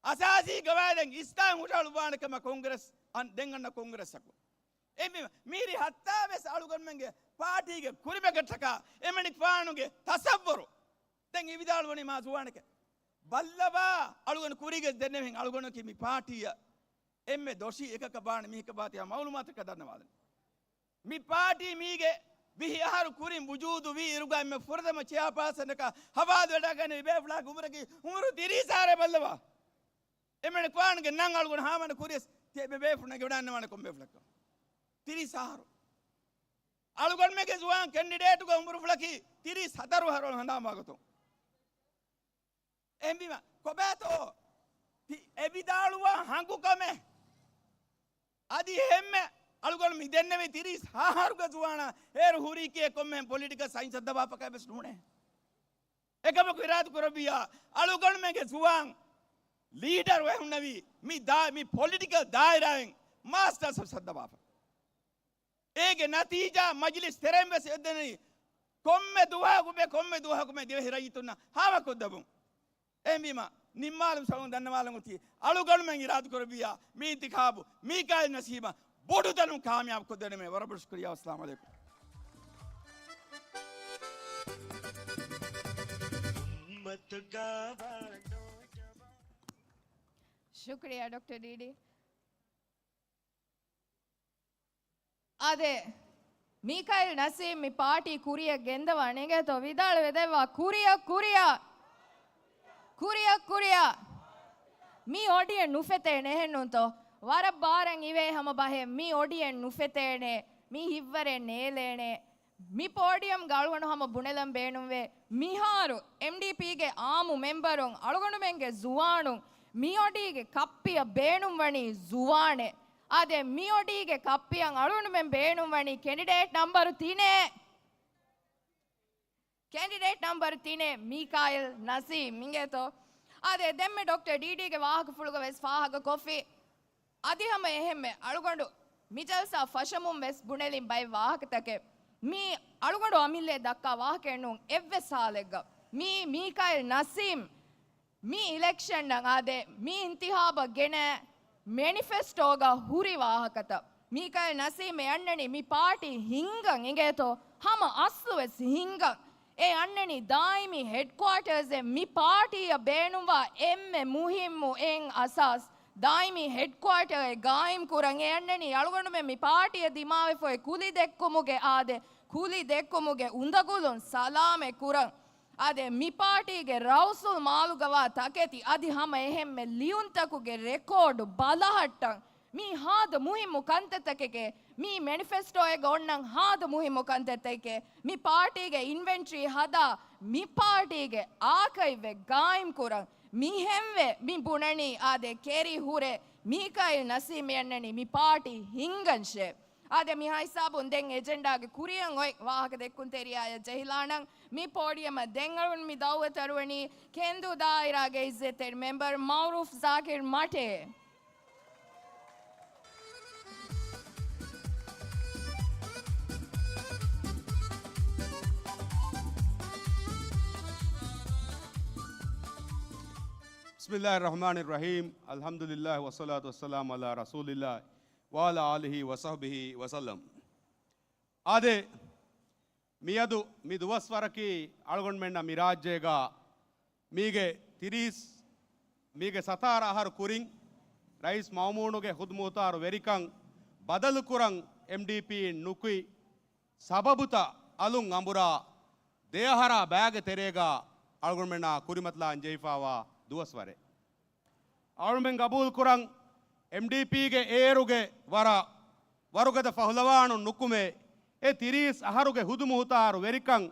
އަސާސީ ގަވާއިދެއް އިސްލާމް ހުށަހަޅުއްވާނެ ކަމަށް ކޮންގްރެސް އަން-، ދެން އަންނަ ކޮންގްރެސްއަކު. އެ މި-، މީރި ހައްތާވެސް އަޅުގަނޑުމެންގެ ޕާޓީގެ ކުރިމަގަށްޓަކާ އެމަނިކުފާނުގެ ތަސައްވަރު. ދެން އެ ވިދާޅުވަނީ މާ ޒުވާނެކޭ. ބައްލަވާ، އަޅުގަނޑު ކުރީގެ ދެންނެވިހެން އަޅުގަނޑަކީ މި ޕާޓީއަށް އެންމެ ދޮށީ އެކަކަށް ބާނެ މީހަކަށް ބާތި މައުލޫމާތަކަށް ދަންނަވާލަން. މި ޕާޓީ މީގެ ވިހި އަހަރު ކުރިން ވުޖޫދު ވީ އިރުގަ އެންމެ ފުރަތަމަ ޗެއާޕާސަނަކަށް ހަވާލުވެޑާގަނެވި ބޭފުޅާގެ އުމުރަކީ އުމުރު ތިރީސް އަހަރެއް ބައްލަވާ. އެމެނިކުފާނުގެ ނަން އަޅުގަނޑު ހާމަނަ ކުރިޔަސް ތި އެބަ ބޭފުޅުން ނެގިވަޑައިގަންނަވާނެ ކޮން ބޭފުޅަކަށް. ތިރީސް އަހަރު. އަޅުގަނޑުމެންގެ ޒުވާން ކެންޑިޑޭޓުގެ އުމުރުފުޅަކީ ތިރީސް ހަތަރު އަހަރު ހަނދާންވާ ގޮތުން. އެހެންވީމަ، ކޮބާތޯ ތި އެ ވިދާޅުވާ ހަނގުކަމެއް؟ އަދި އެހެންމެ އަޅުގަނޑު މި ދެންނެވި ތިރީސް އަހަރުގެ ޒުވާނާ އޭރު ހުރީކީ ކޮންމެހެން ޕޮލިޓިކަލް ސައިންސް އަށް ދަބާފަކާ ވެސް ނޫނޭ. އެކަމަކު އިރާދަ ކުރެއްވިއްޔާ، އަޅުގަނޑުމެންގެ ޒުވާން ލީޑަރު އެ ހުންނެވީ މި ދާ-، މި ޕޮލިޓިކަލް ދާއިރާއިން މާސްޓަރސް އަށް ދަބާފަ. އޭގެ ނަތީޖާ މަޖިލިސް ތެރެއިން ވެސް އެދެނީ. ކޮންމެ ދުވަހަކު މެ، ކޮންމެ ދުވަހަކު މެ ދިވެހި ރައްޔިތުންނަށް ހާމަކޮށްދެމުން. އެހެންވީމަ، ނިންމާލުމް ސަލަމުން ދަންނަވާލަން އޮތީ އަޅުގަނޑުމެން އިރާދަކުރެއްވިއްޔާ، މި އިންތިޚާބު މީކާއިލް ނަސީމަށް ބޮޑުތަނުން ކާމިޔާބު ކޮށްދޭނަމޭ. ވަރަށް ބޮޑަށް ޝުކުރިއްޔާ. އައްސަލާމު ޢަލައިކުމް. ޝުކުރިއްޔާ ޑޮކްޓަރ ޑީޑީ. އާދެ، މީކާއިލް ނަސީމް މި ޕާޓީ ކުރިއަށް ގެންދަވާނެ އިނގޭތޯ؟ ވިދާޅުވެދެއްވާ. ކުރިއަށް، ކުރިއަށް. ކުރިއަށް، ކުރިއަށް. މީ އޮޑިއެއް ނުފެތޭނެ އެހެންނޫންތޯ؟ ވަރަށް ބާރަށް އިވޭ ހަމަ ބަހެއް. މީ އޮޑިއެއް ނުފެތޭނެ. މީ ހިތްވަރެއް ނޭލޭނެ. މި ޕޯޑިއަމްގަ އަޅުގަނޑު ހަމަ ބުނެލަން ބޭނުންވޭ. މިހާރު އެމްޑީޕީގެ އާއްމު މެމްބަރުން، އަޅުގަނޑުމެންގެ ޒުވާނުން މިއޮޑީގެ ކައްޕިއަށް ބޭނުންވަނީ ޒުވާނެއް. އާދެ، މިއޮޑީގެ ކައްޕިއަށް އަޅުގަނޑުމެން ބޭނުންވަނީ ކެނޑިޑޭޓް ނަމްބަރު ތިނެއް. ކެނޑިޑޭޓް ނަމްބަރު ތިނެއް މީކާއިލް ނަސީމް އިނގޭތޯ؟ އާދެ، ދެންމެ ޑޮކްޓަރ ޑީޑީގެ ވާހަކަފުޅުގަ ވެސް ފާހަގަކޮށްފި. އަދި ހަމަ އެހެންމެ އަޅުގަނޑު މި ޖަލްސާ ފަށަމުން ވެސް ބުނެލިން ބައެއް ވާހަކަތަކެއް. މީ އަޅުގަނޑު އަމިއްލައަށް ދައްކާ ވާހަކައެއް ނޫން. އެއްވެސް ހާލެއްގަ މީ މީކާއިލް ނަސީމް މި އިލެކްޝަންއަށް އާދެ، މި އިންތިހާބަށް ގެނައި މެނިފެސްޓޯގަ ހުރި ވާހަކަތައް. މީކާއިލް ނަސީމް އެ އަންނަނީ މި ޕާޓީ ހިންގަން އިނގޭތޯ؟ ހަމަ އަސްލު ވެސް ހިންގަން. އެ އަންނަނީ ދާއިމީ ހެޑްކުއާޓަރސްއެއް މި ޕާޓީއަށް ބޭނުންވާ އެންމެ މުހިއްމު އެއް އަސާސް. ދާއިމީ ހެޑްކުއާޓަރެއް ގާއިމް ކުރަން އެ އަންނަނީ އަޅުގަނޑުމެން މި ޕާޓީއަށް ދިމާވެފައި ކުލި ދެއްކުމުގެ އާދެ، ކުލި ދެއްކުމުގެ އުނދަގުލުން ސަލާމަތް ކުރަން. އާދެ، މި ޕާޓީގެ ރައުސުލް މާލުގަވާ ތަކެތި އަދި ހަމަ އެހެންމެ ލިޔުންތަކުގެ ރެކޯޑު ބަލަހައްޓަން. މީ ހާދަ މުހިއްމު ކަންތައްތަކެކޭ. މީ މެނިފެސްޓޯއެއްގަ އޮންނަން ހާދަ މުހިއްމު ކަންތައްތަކެކޭ. މި ޕާޓީގެ އިންވެންޓްރީ ހަދާ، މި ޕާޓީގެ އާކައިވެ ގާއިމް ކުރަން. މިހެންވެ މި ބުނަނީ އާދެ ކެރި ހުރެ މީކާއިލް ނަސީމް އަންނަނީ މި ޕާޓީ ހިންގަންށޭ. އާދެ، މިހާ ހިސާބުން ދެން އެޖެންޑާގެ ކުރިއަށް އޮތް ވާހަކަ ދެއްކުންތެރިޔާއަށް ޖެހިލާނަން. މި ޕޯޑިއަމަށް ދެން އަޅުން މި ދައުވަތު އަރުވަނީ ކެންދޫ ދާއިރާގެ އިއްޒަތްތެރި މެމްބަރު މައުރޫފް ޒާކިރު މަޓޭ. بسم الله الرحمن الرحيم. الحمد لله والصلاة والسلام على رسول الله وعلى آله وصحبه وسلم. އާދެ، މިއަދު މި ދުވަސްވަރަކީ އަޅުގަނޑުމެންނަށް މި ރާއްޖޭގަ މީގެ ތިރީސް، މީގެ ސަތާރަ އަހަރު ކުރިން ރައީސް މައުމޫނުގެ ހުދު މުހުތާރު ވެރިކަން ބަދަލުކުރަން އެމްޑީޕީއިން ނުކުތް ސަބަބުތައް އަލުން އަނބުރާ، ދެ އަހަރާ ބައިގެ ތެރޭގަ އަޅުގަނޑުމެންނާ ކުރިމަތިލާން ޖެހިފައިވާ ދުވަސްވަރެއް. އަޅުމެން ގަބޫލުކުރަން، އެމްޑީޕީގެ އޭރުގެ ވަރަށް ވަރުގަދަ ފަހުލަވާނުން ނުކުމެ، އެ ތިރީސް އަހަރުގެ ހުދު މުހުތާރު ވެރިކަން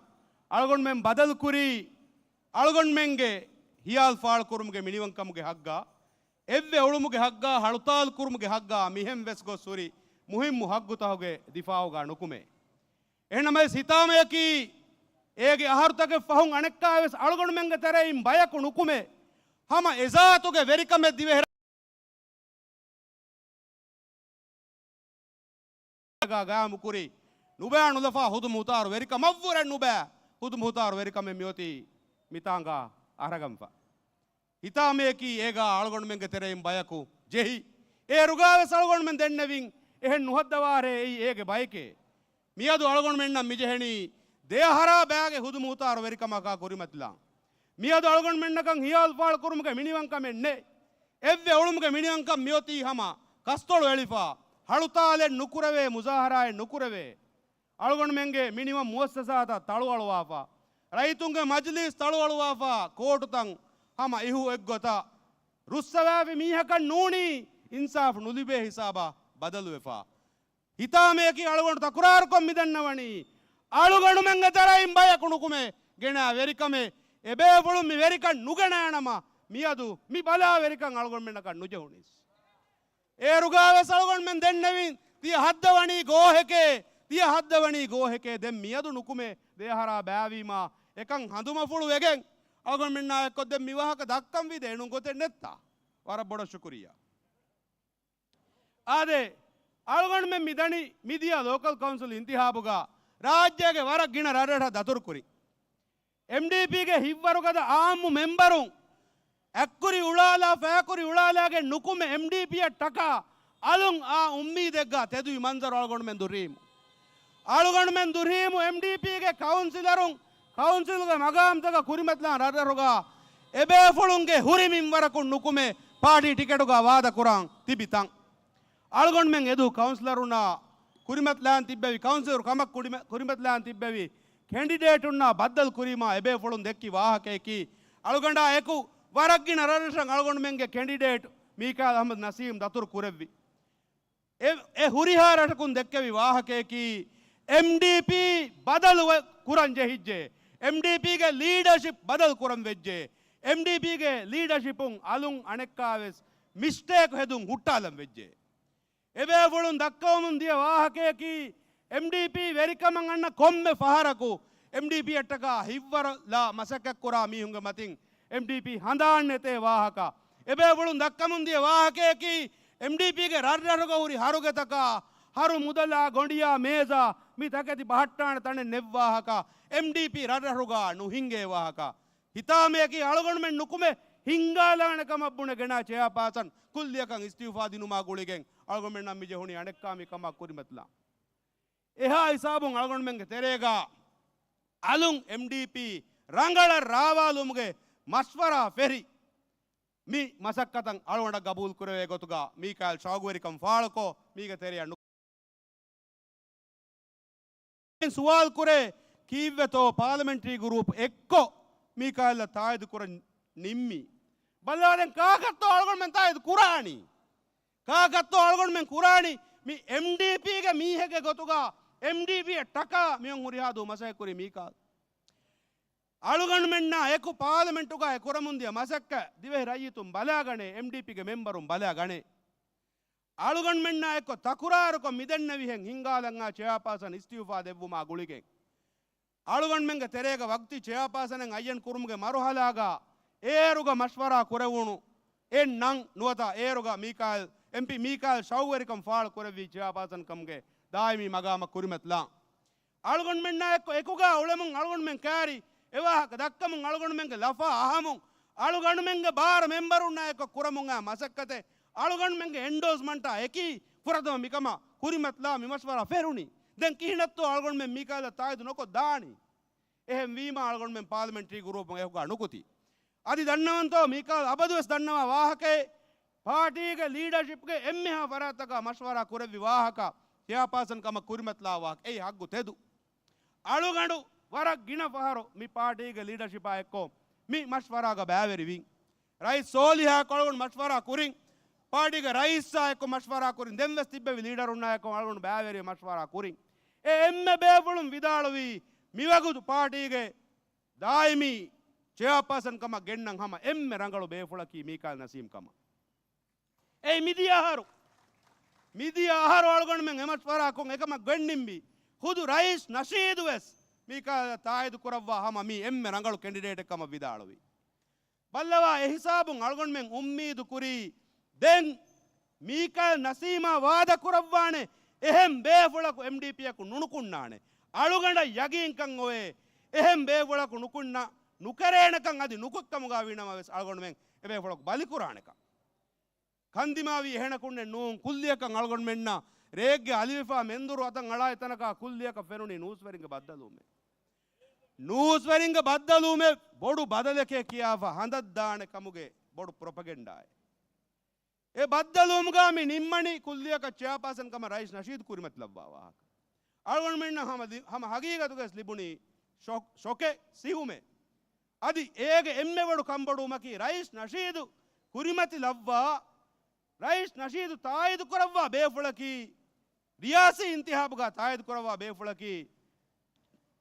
އަޅުގަނޑުމެން ބަދަލުކުރީ، އަޅުގަނޑުމެންގެ ހިޔާލު ފާޅުކުރުމުގެ މިނިވަންކަމުގެ ހައްގާ، އެއްވެ އުޅުމުގެ ހައްގާ، ހަޅުތާލު ކުރުމުގެ ހައްގާ މިހެން ވެސް ގޮސް ހުރި މުހިއްމު ހައްގުތަކުގެ ދިފާއުގަ ނުކުމެ. އެހެންނަމަވެސް ހިތާމަޔަކީ، އޭގެ އަހަރުތަކެއް ފަހުން އަނެއްކާވެސް އަޅުގަނޑުމެންގެ ތެރެއިން ބަޔަކު ނުކުމެ، ހަމަ އެޒާތުގެ ވެރިކަމެއް ދިވެހިރާ ގައިމުކުރި ނުބައި ނުލަފާ ހުދު މުހުތާރު ވެރިކަމަށްވުރެ ނުބައި ހުދު މުހުތާރު ވެރިކަމެއް މިއޮތީ މިތާނގާ އަރަގަންފަ. ހިތާމަޔަކީ އޭގާ އަޅުގަނޑުމެންގެ ތެރެއިން ބަޔަކު ޖެހި، އޭރުގާވެސް އަޅުގަނޑުމެން ދެންނެވިން އެހެން ނުހައްދަވާށޭ އެއީ އޭގެ ބައެކޭ. މިއަދު އަޅުގަނޑުމެންނަށް މިޖެހެނީ ދެއަހަރާ ބައިގެ ހުދުމުހުތާރު ވެރިކަމަކާ ކުރިމަތިލާން. މިއަދު އަޅުގަނޑުމެންނަކަށް ހިޔާލުފާޅުކުރުމުގެ މިނިވަންކަމެއް ނެތް. އެއްވެ އުޅުމުގެ މިނިވަންކަން މިއޮތީ ހަމަ ކަސްތޮޅު އެޅިފަ، ހަޅުތާލެއް ނުކުރެވޭ، މުޒާހަރާއެއް ނުކުރެވޭ. އަޅުގަނޑުމެންގެ މިނިވަން މުއައްސަސާތައް ތަޅުއަޅުވާފަ، ރައްޔިތުންގެ މަޖިލީސް ތަޅުއަޅުވާފަ، ކޯޓުތައް ހަމަ އިހު އެއްގޮތަށް ރުއްސަވާފި މީހަކަށް ނޫނީ އިންސާފު ނުލިބޭ ހިސާބަށް ބަދަލުވެފަ. ހިތާމަޔަކީ އަޅުގަނޑު ތަކުރާރުކޮށް މިދަންނަވަނީ، އަޅުގަނޑުމެންގެ ތެރެއިން ބަޔަކު ނުކުމެ ގެނާ ވެރިކަމެއް، އެބޭފުޅުން މި ވެރިކަން ނުގެނައިނަމަ، މިއަދު މި ބަލާ ވެރިކަން އަޅުގަނޑުމެންނަކަށް ނުޖެހުނީސް. އޭރުގާވެސް އަޅުގަނޑުމެން ދެންނެވިން، ތިޔަ ހައްދަވަނީ ގޯހެކޭ، ތިޔަ ހައްދަވަނީ ގޯހެކޭ، ދެން މިއަދު ނުކުމެ ދެއަހަރާ ބައިވީމާ، އެކަން ހަނދުމަފުޅު ވެގެން އަޅުގަނޑުމެންނާ އެއްކޮށް ދެން މި ވާހަކަ ދައްކަން ވީ ދޭނުން ގޮތެއް ނެއްތާ؟ ވަރަށް ބޮޑަށް ޝުކުރިއްޔާ. އާދެ، އަޅުގަނޑުމެން މި ދަނީ މިދިޔަ ލޯކަލް ކައުންސިލް އިންތިހާބުގަ ރާއްޖޭގެ ވަރަށް ގިނަ ރަށްރަށަށް ދަތުރުކުރި. އެމްޑީޕީގެ ހިތްވަރުގަދަ އާއްމު މެމްބަރުން އަތްކުރި އުޅާލާ، ފަޔަކުރި އުޅާލާގެން ނުކުމެ އެމްޑީޕީއަށް ޓަކާ އަލުން އާ އުއްމީދެއްގަ ތެދުވި މަންޒަރު އަޅުގަނޑުމެން ދުރީމު. އަޅުގަނޑުމެން ދުރީމު އެމްޑީޕީގެ ކައުންސިލަރުން ކައުންސިލްގެ މަގާމްތަކަށް ކުރިމަތިލާން ރަށްރަށުގަ އެބޭފުޅުންގެ ހުރި މިންވަރަކުން ނުކުމެ ޕާޓީ ޓިކެޓުގަ ވާދަކުރާން ތިބި ތަން. އަޅުގަނޑުމެން އެދު ކައުންސިލަރުންނާ ކުރިމަތިލާން ތިއްބެވި، ކައުންސިލަރު ކަމަށް ކުރިމަ-، ކުރިމަތިލާން ތިއްބެވި ކެނޑިޑޭޓުންނާ ބައްދަލު ކުރީމާ އެބޭފުޅުން ދެއްކި ވާހަކަޔަކީ، އަޅުގަނޑާ އެކު ވަރަށް ގިނަ ރަށްރަށަށް އަޅުގަނޑުމެންގެ ކެނޑިޑޭޓް މީކާއިލް އަހްމަދު ނަސީމް ދަތުރު ކުރެއްވި. އެ، އެ ހުރިހާ ރަށަކުން ދެއްކެވި ވާހަކަޔަކީ، އެމްޑީޕީ ބަދަލު ވެ-، ކުރަން ޖެހިއްޖެ، އެމްޑީޕީގެ ލީޑަޝިޕް ބަދަލު ކުރަން ވެއްޖެ، އެމްޑީޕީގެ ލީޑަޝިޕުން އަލުން އަނެއްކާވެސް މިސްޓޭކް ހެދުން ހުއްޓާލަން ވެއްޖެ. އެބޭފުޅުން ދައްކަވަމުން ދިޔަ ވާހަކަޔަކީ، އެމްޑީޕީ ވެރިކަމަށް އަންނަ ކޮންމެ ފަހަރަކު އެމްޑީޕީއަށްޓަކާ ހިތްވަރުލާ މަސައްކަތްކުރާ މީހުންގެ މަތިން އެމްޑީޕީ ހަނދާން ނެތޭ ވާހަކަ. އެބޭފުޅުން ދައްކަމުން ދިޔަ ވާހަކަޔަކީ، އެމްޑީޕީގެ ރަށްރަށުގަ ހުރި ހަރުގެތަކާ، ހަރު މުދަލާ، ގޮނޑިޔާ މޭޒާ، މި ތަކެތި ބަހައްޓާނެ ތަނެއް ނެތް ވާހަކަ، އެމްޑީޕީ ރަށްރަށުގަ ނުހިނގޭ ވާހަކަ. ހިތާމަޔަކީ އަޅުގަނޑުމެން ނުކުމެ ހިންގާލާނެ ކަމަށް ބުނެ ގެނާ ޗެއާޕާސަން ކުއްލިއަކަށް އިސްތިއުފާ ދިނުމާ ގުޅިގެން އަޅުގަނޑުމެންނަށް މި ޖެހުނީ އަނެއްކާ މި ކަމާ ކުރިމަތިލާން. އެހާ ހިސާބުން އަޅުގަނޑުމެންގެ ތެރޭގަ އަލުން އެމްޑީޕީ ރަނގަޅަށް ރާވާލުމުގެ މަޝްވަރާ ފެށި، މި މަސައްކަތަށް އަޅުގަނޑަށް ގަބޫލު ކުރެވޭ ގޮތުގަ މީކާއިލް ޝައުގުވެރިކަން ފާޅުކޮށް، މީގެ ތެރެއަށް ނު-، ސުވާލު ކުރޭ، ކީއްވެތޯ ޕާލަމެންޓްރީ ގްރޫޕް އެއްކޮށް މީކާއިލްއަށް ތާއީދު ކުރަން ނިންމީ؟ ބައްލަވާ ދެން ކާކަށްތޯ އަޅުގަނޑުމެން ތާއީދު ކުރާނީ؟ ކާކަށްތޯ އަޅުގަނޑުމެން ކުރާނީ؟ މި އެމްޑީޕީގެ މީހެއްގެ ގޮތުގަ އެމްޑީޕީއަށް ޓަކާ މިއޮން ހުރިހާ ދުވަހު މަސައްކަތް ކުރީ މީކާ. އަޅުގަނޑުމެންނާ އެކު ޕާލަމެންޓުގައި ކުރަމުން ދިޔަ މަސައްކަތް ދިވެހި ރައްޔިތުން ބަލާގަނޭ، އެމްޑީޕީގެ މެމްބަރުން ބަލާގަނޭ. އަޅުގަނޑުމެންނާ އެއްކޮށް ތަކުރާރުކޮށް މިދެންނެވިހެން ހިންގާލަންއާ ޗެއާޕާސަން އިސްތިއުފާ ދެއްވުމާ ގުޅިގެން، އަޅުގަނޑުމެންގެ ތެރޭގަ ވަގުތީ ޗެއާޕާސަނެއް އައްޔަން ކުރުމުގެ މަރުހަލާގަ އޭރުގަ މަޝްވަރާ ކުރެވުނު އެއް ނަން ނުވަތަ އޭރުގަ މީކާއިލް، އެމްޕީ މީކާއިލް ޝައުގުވެރިކަން ފާޅު ކުރެއްވީ ޗެއާޕާސަން ކަމުގެ ދާއިމީ މަގާމަށް ކުރިމަތިލާން. އަޅުގަނޑުމެންނާ އެއްކޮށް އެކުގާ އުޅެމުން އަޅުގަނޑުމެން ކައިރި، އެވާހަކަ ދައްކަމުން އަޅުގަނޑުމެންގެ ލަފާ އަހަމުން، އަޅުގަނޑުމެންގެ ބާރަ މެމްބަރުންނާ އެއްކޮށް ކުރަމުން އައި މަސައްކަތެއް އަޅުގަނޑުމެންގެ އެންޑޯސްމަންޓާ އެކީ ފުރަތަމަ މިކަމަށް ކުރިމަތިލާ މި މަޝްވަރާ ފެށުނީ. ދެން ކިހިނެއްތޯ އަޅުގަނޑުމެން މީކާއިލަށް ތާއީދު ނުކޮށް ދާނީ؟ އެހެންވީމާ އަޅުގަނޑުމެން ޕާލަމެންޓްރީ ގްރޫޕުން އެކުގާ ނުކުތީ. އަދި ދަންނަވަންތޯ މީކާއިލް އަބަދުވެސް ދަންނަވާ ވާހަކައެއް، ޕާޓީގެ ލީޑަޝިޕްގެ އެންމެހާ ފަރާތްތަކާ މަޝްވަރާ ކުރެއްވި ވާހަކަ، ޗެއާޕާސަން ކަމަށް ކުރިމަތިލާ ވާހަކަ، އެއީ ހައްގު ތެދު. އަޅުގަނޑު ވަރަށް ގިނަ ފަހަރު މި ޕާޓީގެ ލީޑަޝިޕާ އެއްކޮށް މި މަޝްވަރާގަ ބައިވެރިވިން. ރައީސް ސޯލިހާ އެއްކޮށް އަޅުގަނޑު މަޝްވަރާ ކުރިން. ޕާޓީގެ ރައީސާ އެއްކޮށް މަޝްވަރާ ކުރިން. ދެންވެސް ތިއްބެވި ލީޑަރުންނާ އެއްކޮށް އަޅުގަނޑު ބައިވެރިވެ މަޝްވަރާ ކުރިން. އެ އެންމެ ބޭފުޅުން ވިދާޅުވީ، މިވަގުތު ޕާޓީގެ ދާއިމީ ޗެއާޕާސަން ކަމަށް ގެންނަން ހަމަ އެންމެ ރަނގަޅު ބޭފުޅަކީ މީކާއިލް ނަސީމް ކަމަށް. އެއީ މިދިޔަ އަހަރު، މިދިޔަ އަހަރު އަޅުގަނޑުމެން އެ މަޝްވަރާ ކޮށް އެކަމަށް ގެންނިންވީ. ޚުދު ރައީސް ނަޝީދު ވެސް މީކާއިލަށް ތާއީދު ކުރައްވާ ހަމަ މީ އެންމެ ރަނގަޅު ކެނޑިޑޭޓެއް ކަމަށް ވިދާޅުވީ. ބައްލަވާ، އެ ހިސާބުން އަޅުގަނޑުމެން އުއްމީދު ކުރީ، ދެން މީކާއިލް ނަސީމާ ވާދަ ކުރައްވާނެ އެހެން ބޭފުޅަކު އެމްޑީޕީއަކު ނުނުކުންނާނެ. އަޅުގަނޑަށް ޔަގީންކަން އޮވޭ، އެހެން ބޭފުޅަކު ނުކުންނަ، ނުކެރޭނެކަން އަދި ނުކޮށްކަމުގަ ވީނަމަވެސް އަޅުގަނޑުމެން އެބޭފުޅަކު ބަލިކުރާނެކަން. ކަންދިމާވީ އެހެނަކުންނެއް ނޫން. ކުއްލިއަކަށް އަޅުގަނޑުމެންނަށް ރޭގްގެ އަލިވެފާ މެންދުރު އަތަށް އަޅާ އެތަނަކާ ކުއްލިއަކަށް ފެނުނީ ނޫސްވެރިންގެ ބައްދަލުވުމެއް. ނޫސްވެރިންގެ ބައްދަލުވުމެއް ބޮޑު ބަދަލެކޭ ކިޔާފަ ހަނދަށް ދާނެ ކަމުގެ ބޮޑު ޕްރޮޕަގެންޑާއެއް. އެ ބައްދަލުވުމުގަ މި ނިންމަނީ ކުއްލިއަކަށް ޗެއާޕާސަން ކަމަށް ރައީސް ނަޝީދު ކުރިމަތިލައްވާ ވާހަކަ. އަޅުގަނޑުމެންނަށް ހަމަ ދި-، ހަމަ ހަގީގަތުގައި ލިބުނީ ޝޮ-، ޝޮކެއް، ސިހުމެއް. އަދި އޭގެ އެންމެ ބޮޑު ކަންބޮޑުވުމަކީ ރައީސް ނަޝީދު ކުރިމަތިލައްވާ، ރައީސް ނަޝީދު ތާއީދު ކުރައްވާ ބޭފުޅަކީ، ރިޔާސީ އިންތިހާބުގަ ތާއީދު ކުރައްވާ ބޭފުޅަކީ،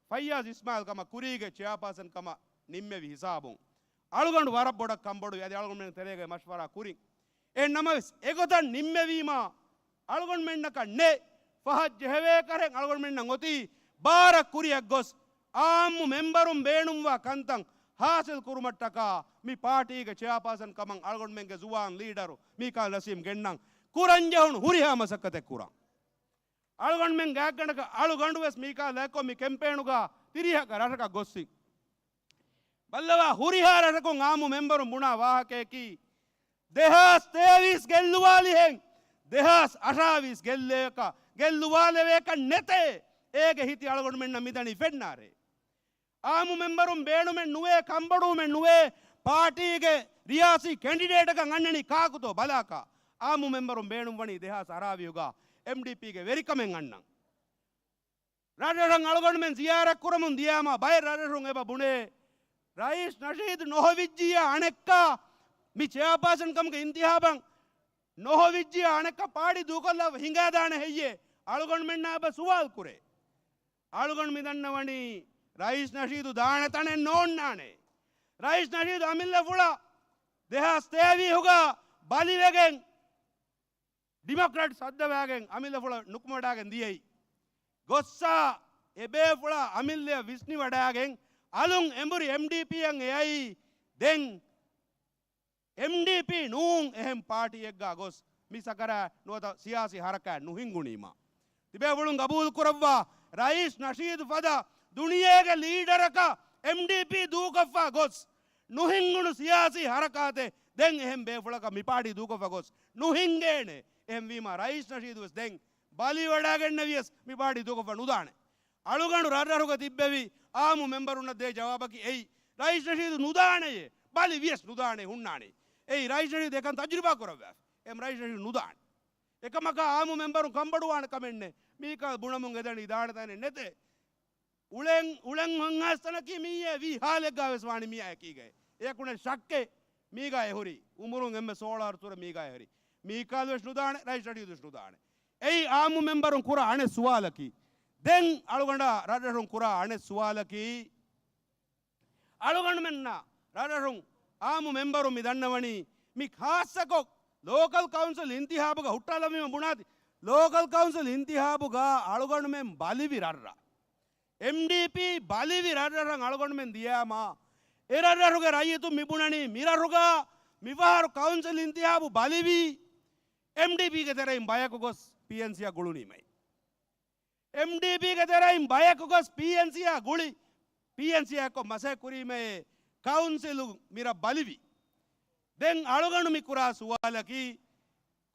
ފައްޔާޒް އިސްމާއިލް ކަމަށް ކުރީގެ ޗެއާޕާސަން ކަމަށް ނިންމެވި ހިސާބުން އަޅުގަނޑު ވަރަށް ބޮޑަށް ކަންބޮޑުވި. އަދި އަޅުގަނޑުމެން ތެރޭގައި މަޝްވަރާ ކުރިން. އެހެން ނަމަވެސް، އެގޮތަށް ނިންމެވީމާ، އަޅުގަނޑުމެންނަކަށް ނެތް ފަހަށް ޖެހެވޭ ކަރެއް އަޅުގަނޑުމެންނަށް އޮތީ ބާރަށް ކުރިއަށް ގޮސް، އާއްމު މެންބަރުން ބޭނުންވާ ކަންތައް ހާސިލް ކުރުމަށްޓަކާ މި ޕާޓީގެ ޗެއާޕާސަން ކަމަށް އަޅުގަނޑުމެންގެ ޒުވާން ލީޑަރު މީކާ ނަސީމް ގެންނަން ކުރަންޖެހުނު ހުރިހާ މަސައްކަތެއް ކުރަން. އަޅުގަނޑުމެން ގާތްގަނޑަކަށް އަޅުގަނޑު ވެސް މީކާލާ އެއްކޮށް މި ކެމްޕޭނުގަ ތިރީހަކަށް ރަށަކަށް ގޮއްސިން. ބައްލަވާ، ހުރިހާ ރަށަކުން އާއްމު މެންބަރުން ބުނާ ވާހަކަޔަކީ، ދެހާސް ތޭވީސް ގެއްލުވާލިހެން، ދެހާސް އަށާވީސް ގެއްލޭކަށް، ގެއްލުވާލެވޭކަށް ނެތޭ. އޭގެ ހިތި އަޅުގަނޑުމެންނަށް މިދަނީ ފެންނާރޭ. އާއްމު މެންބަރުން ބޭނުމެއް ނުވޭ، ކަންބޮޑުވުމެއް ނުވޭ، ޕާޓީގެ ރިޔާސީ ކެންޑިޑޭޓަކަށް އަންނަނީ ކާކުތޯ ބަލާކާ. އާއްމު މެންބަރުން ބޭނުންވަނީ ދެހާސް އަރާވީހުގަ އެމްޑީޕީގެ ވެރިކަމެއް އަންނަން. ރަށްރަށަށް އަޅުގަނޑުމެން ޒިޔާރަތް ކުރަމުން ދިޔާމާ ބައެއް ރަށްރަށުން އެބަ ބުނޭ، ރައީސް ނަޝީދު ނޮހޮވިއްޖިއްޔާ އަނެއްކާ މި ޗެއާޕާސަން ކަމުގެ އިންތިހާބަށް ނޮހޮވިއްޖިއްޔާ އަނެއްކާ ޕާޓީ ދޫކޮށްލާ ހިނގާދާނެ ހެއްޔޭ؟ އަޅުގަނޑުމެންނާ އެބަ ސުވާލު ކުރޭ. އަޅުގަނޑު މި ދަންނަވަނީ ރައީސް ނަޝީދު ދާނެ ތަނެއް ނޯންނާނެ. ރައީސް ނަޝީދު އަމިއްލަފުޅަށް ދެހާސް ތޭވީހުގަ ބަލިވެގެން، ޑިމޮކްރެޓް ސައްދަވާގެން އަމިއްލަފުޅަށް ނުކުމެވަޑާގެން ދިޔައީ. ގޮއްސާ އެބޭފުޅާ އަމިއްލަޔަށް ވިސްނިވަޑާގެން އަލުން އެނބުރި އެމްޑީޕީއަށް އެއައީ. ދެން އެމްޑީޕީ ނޫން އެހެން ޕާޓީއެއްގަ ގޮސް މި ސަކަރާތް ނުވަތަ ސިޔާސީ ހަރަކާތް ނުހިންގުނީމަ. ތިބޭފުޅުން ގަބޫލު ކުރައްވާ، ރައީސް ނަޝީދު ފަދަ ދުނިޔޭގެ ލީޑަރަކަށް އެމްޑީޕީ ދޫކޮށްފަ ގޮސް ނުހިންގުނު ސިޔާސީ ހަރަކާތެއް ދެން އެހެން ބޭފުޅަކަށް މި ޕާޓީ ދޫކޮށްފަ ގޮސް ނުހިންގޭނެ. އެހެންވީމަ ރައީސް ނަޝީދު ވެސް ދެން ބަލިވަޑާގެންނެވިޔަސް މި ޕާޓީ ދޫކޮށްފަ ނުދާނެ. އަޅުގަނޑު ރަށްރަށުގަ ތިއްބެވި އާއްމު މެމްބަރުންނަށް ދޭ ޖަވާބަކީ އެއީ، ރައީސް ނަޝީދު ނުދާނެޔޭ، ބަލި ވިޔަސް ނުދާނެ ހުންނާނީ. އެއީ ރައީސް ނަޝީދު އެކަން ތަޖުރިބާ ކުރައްވާފަ. އެހެން ރައީސް ނަޝީދު ނުދާނެ. އެކަމަކާ އާއްމު މެމްބަރުން ކަންބޮޑުވާނެ ކަމެއް ނެތް. މީކާ ބުނަމުން އެދަނީ ދާނެ ތަނެއް ނެތޭ. އުޅެން، އުޅެން ހޮންހާސްތަނަކީ މިއީ ވީ ހާލެއްގާ ވެސް ވާނީ މިއާ އެކީގައި. އެޔަކުނެ ޝައްކެއް މީގާ އެހުރީ. އުމުރުން އެންމެ ސޯޅަ އަހަރު ތުރެ މީގާ އެހުރީ. މީކާލް ވެސް ނުދާނެ، ރައީސް ނަޝީދު ވެސް ނުދާނެ. އެއީ އާއްމު މެމްބަރުން ކުރާ އަނެއް ސުވާލަކީ. ދެން އަޅުގަނޑާ ރަށްރަށުން ކުރާ އަނެއް ސުވާލަކީ، އަޅުގަނޑުމެންނާ ރަށްރަށުން އާއްމު މެމްބަރުން މި ދަންނަވަނީ، މި ޚާއްޞަކޮށް ލޯކަލް ކައުންސިލް އިންތިހާބުގަ ހުއްޓާލަންވީމަ ބުނާތި، ލޯކަލް ކައުންސިލް އިންތިހާބުގަ އަޅުގަނޑުމެން ބަލިވި ރަށްރަށް. އެމްޑީޕީ ބަލިވި ރަށްރަށަށް އަޅުގަނޑުމެން ދިޔާމާ، އެ ރަށްރަށުގެ ރައްޔިތުން މި ބުނަނީ މި ރަށުގަ މިފަހަރު ކައުންސިލް އިންތިހާބު ބަލިވީ، އެމްޑީޕީގެ ތެރެއިން ބަޔަކު ގޮސް ޕީއެންސީއަށް ގުޅުނީމައި. އެމްޑީޕީގެ ތެރެއިން ބަޔަކު ގޮސް ޕީއެންސީއާ ގުޅި، ޕީއެންސީއާ އެއްކޮށް މަސައްކަތް ކުރީމައޭ، ކައުންސިލު މިރަށް ބަލިވި. ދެން އަޅުގަނޑު މި ކުރާ ސުވާލަކީ،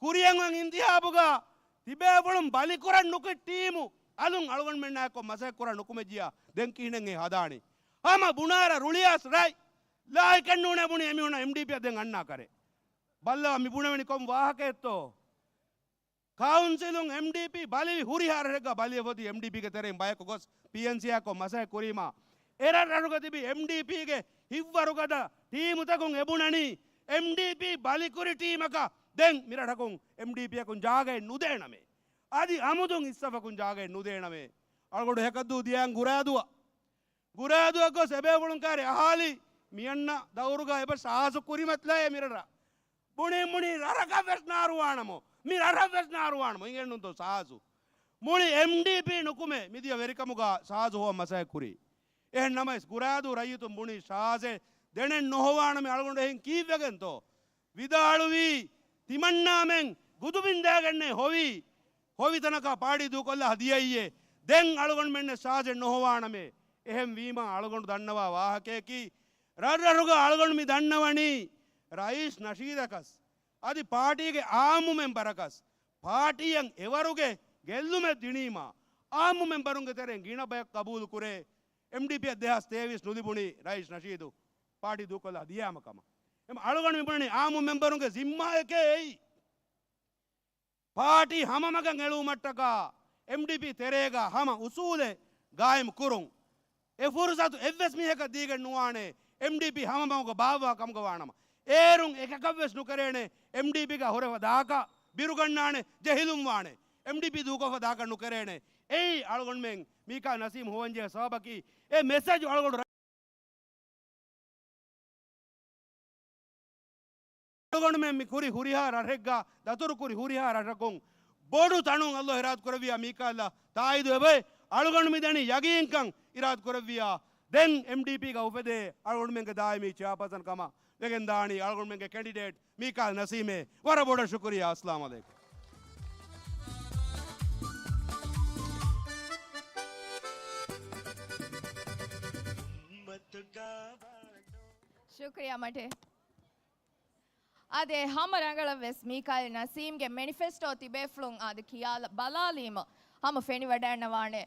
ކުރިއަށް އޮތް އިންތިހާބުގަ ތިބޭފުޅުން ބަލިކުރަން ނުކި ޓީމު އަލުން އަޅުގަނޑުމެންނާއެކު މަސައްކަތް ކުރަން ނުކުމެއްޖިޔާ ދެން ކިހިނެއް އެ ހަދާނީ؟ ހަމަ ބުނާރަ ރުޅިއަސް ރަތް ލާއިކެއް ނޫނޭ ބުނި އެމީހުންނަށް އެމްޑީޕީއަށް ދެން އަންނާ ކަރެއް. ބައްލަވާ މި ބުނެވެނީ ކޮން ވާހަކައެއްތޯ؟ ކައުންސިލުން އެމްޑީޕީ ބަލިވި ހުރިހާ ރަށެއްގަ ބަލިވެފަ އޮތީ އެމްޑީޕީގެ ތެރެއިން ބަޔަކު ގޮސް ޕީއެންސީއާ އެއްކޮށް މަސައްކަތް ކުރީމާ، އެ ރަށްރަށުގަ ތިބި އެމްޑީޕީގެ ހިތްވަރުގަދަ ޓީމުތަކުން އެބުނަނީ، އެމްޑީޕީ ބަލިކުރި ޓީމަކަށް ދެން މިރަށަކުން އެމްޑީޕީއަކުން ޖާގައެއް ނުދޭނަމޭ. އަދި އަމުދުން އިއްސަފަކުން ޖާގައެއް ނުދޭނަމޭ. އަޅުގަނޑު ހެކަށްދޫ ދިޔައިން ގުރާދޫއަށް. ގުރާދޫއަށް ގޮސް އެބޭފުޅުން ކާރި އަހާލި މިއަންނަ ދައުރުގަ އެބަ ޝާޒު ކުރިމަތިލައޭ މިރަށަށް. ބުނި ބުނި ރަށަކަށް ވެސް ނާރުވާނަމޯ، މި ރަށަށް ވެސް ނާރުވާނަމޯ، އިނގެންނުންތޯ ޝާޒު؟ މުޅި އެމްޑީޕީ ނުކުމެ މިދިޔަ ވެރިކަމުގަ ޝާޒު ހޮވަން މަސައްކަތް ކުރީ. އެހެން ނަމަވެސް ގުރާދޫ ރައްޔިތުން ބުނީ ޝާޒެއް ދެނެއް ނުހޮވާނަމޭ. އަޅުގަނޑު އެހެން ކީއްވެގެންތޯ؟ ވިދާޅުވީ، ތިމަންނާމެން ގުދުބިންދާގެންނޭ ހޮވީ. ހޮވިތަނަކާ ޕާޑީ ދޫކޮށްލާ ދިޔައީއޭ. ދެން އަޅުގަނޑުމެންނަށް ޝާޒެއް ނުހޮވާނަމޭ. އެހެން ވީމާ އަޅުގަނޑު ދަންނަވާ ވާހަކަޔަކީ، ރަށްރަށުގަ އަޅުގަނޑު މި ދަންނަވަނީ، ރައީސް ނަޝީދަކަސް އަދި ޕާޓީގެ އާއްމު މެމްބަރަކަސް ޕާޓީއަށް އެވަރުގެ ގެއްލުމެއް ދިނީމާ، އާއްމު މެމްބަރުންގެ ތެރެއިން ގިނަ ބަޔަކު ގަބޫލު ކުރޭ އެމްޑީޕީއަށް ދެހާސް ތޭވީސް ނުލިބުނީ ރައީސް ނަޝީދު ޕާޓީ ދޫކޮށްލާ ދިޔައިމަ ކަމަށް. އެމަ އަޅުގަނޑު މިބުނަނީ އާއްމު މެމްބަރުންގެ ޒިންމާއެކޭ އެއީ. ޕާޓީ ހަމަ މަގަށް އެޅުވުމަށްޓަކާ އެމްޑީޕީ ތެރޭގަ ހަމަ އުސޫލެއް ގާއިމް ކުރުން. އެ ފުރުސަތު އެއްވެސް މީހަކަށް ދީގެން ނުވާނެ، އެމްޑީޕީ ހަމަ މަގުގަ ބާއްވާ ކަމުގަ ވާނަމަ. އޭރުން އެކަކަށްވެސް ނުކެރޭނެ، އެމްޑީޕީގަ ހުރެފަ ދާކަށް ބިރުގަންނާނެ، ޖެހިލުން ވާނެ. އެމްޑީޕީ ދޫކޮށްފަ ދާކަށް ނުކެރޭނެ. އެއީ އަޅުގަނޑުމެން މީކާ ނަސީމް ހޮވަންޖެހޭ ސަބަބަކީ. އެ މެސެޖު އަޅުގަނޑު އަޅުގަނޑުމެން މި ކުރި ހުރިހާ ރަށެއްގަ ދަތުރު ކުރި ހުރިހާ ރަށަކުން ބޮޑު ތަނުން އައްލޯ އިރާދަ ކުރެއްވިޔާ މީކާލްއަށް ތާއީދު އެބައި އަޅުގަނޑު މިދަނީ ޔަގީންކަން އިރާދަ ކުރެއްވިޔާ ދެން އެމްޑީޕީގަ އުފެދޭ އަޅުގަނޑުމެންގެ ދާއިމީ ޗެއާޕާސަން ކަމަށް ވެގެން ދާނީ އަޅުގަނޑުމެންގެ ކެންޑިޑޭޓް މީކާލް ނަސީމޭ. ވަރަށް ބޮޑަށް ޝުކުރިޔާ. އައްސަލާމު ޢަލައިކުމް. ޝުކުރިޔާ މަޓޭ. އާދެ، ހަމަ ރަނގަޅަށް ވެސް މީކާއިލް ނަސީމްގެ މެނިފެސްޓޯ ތިބޭފުޅުން އާދެ ކިޔާލަ ބަލާލީމަ ހަމަ ފެނިވަޑައިންނަވާނެ.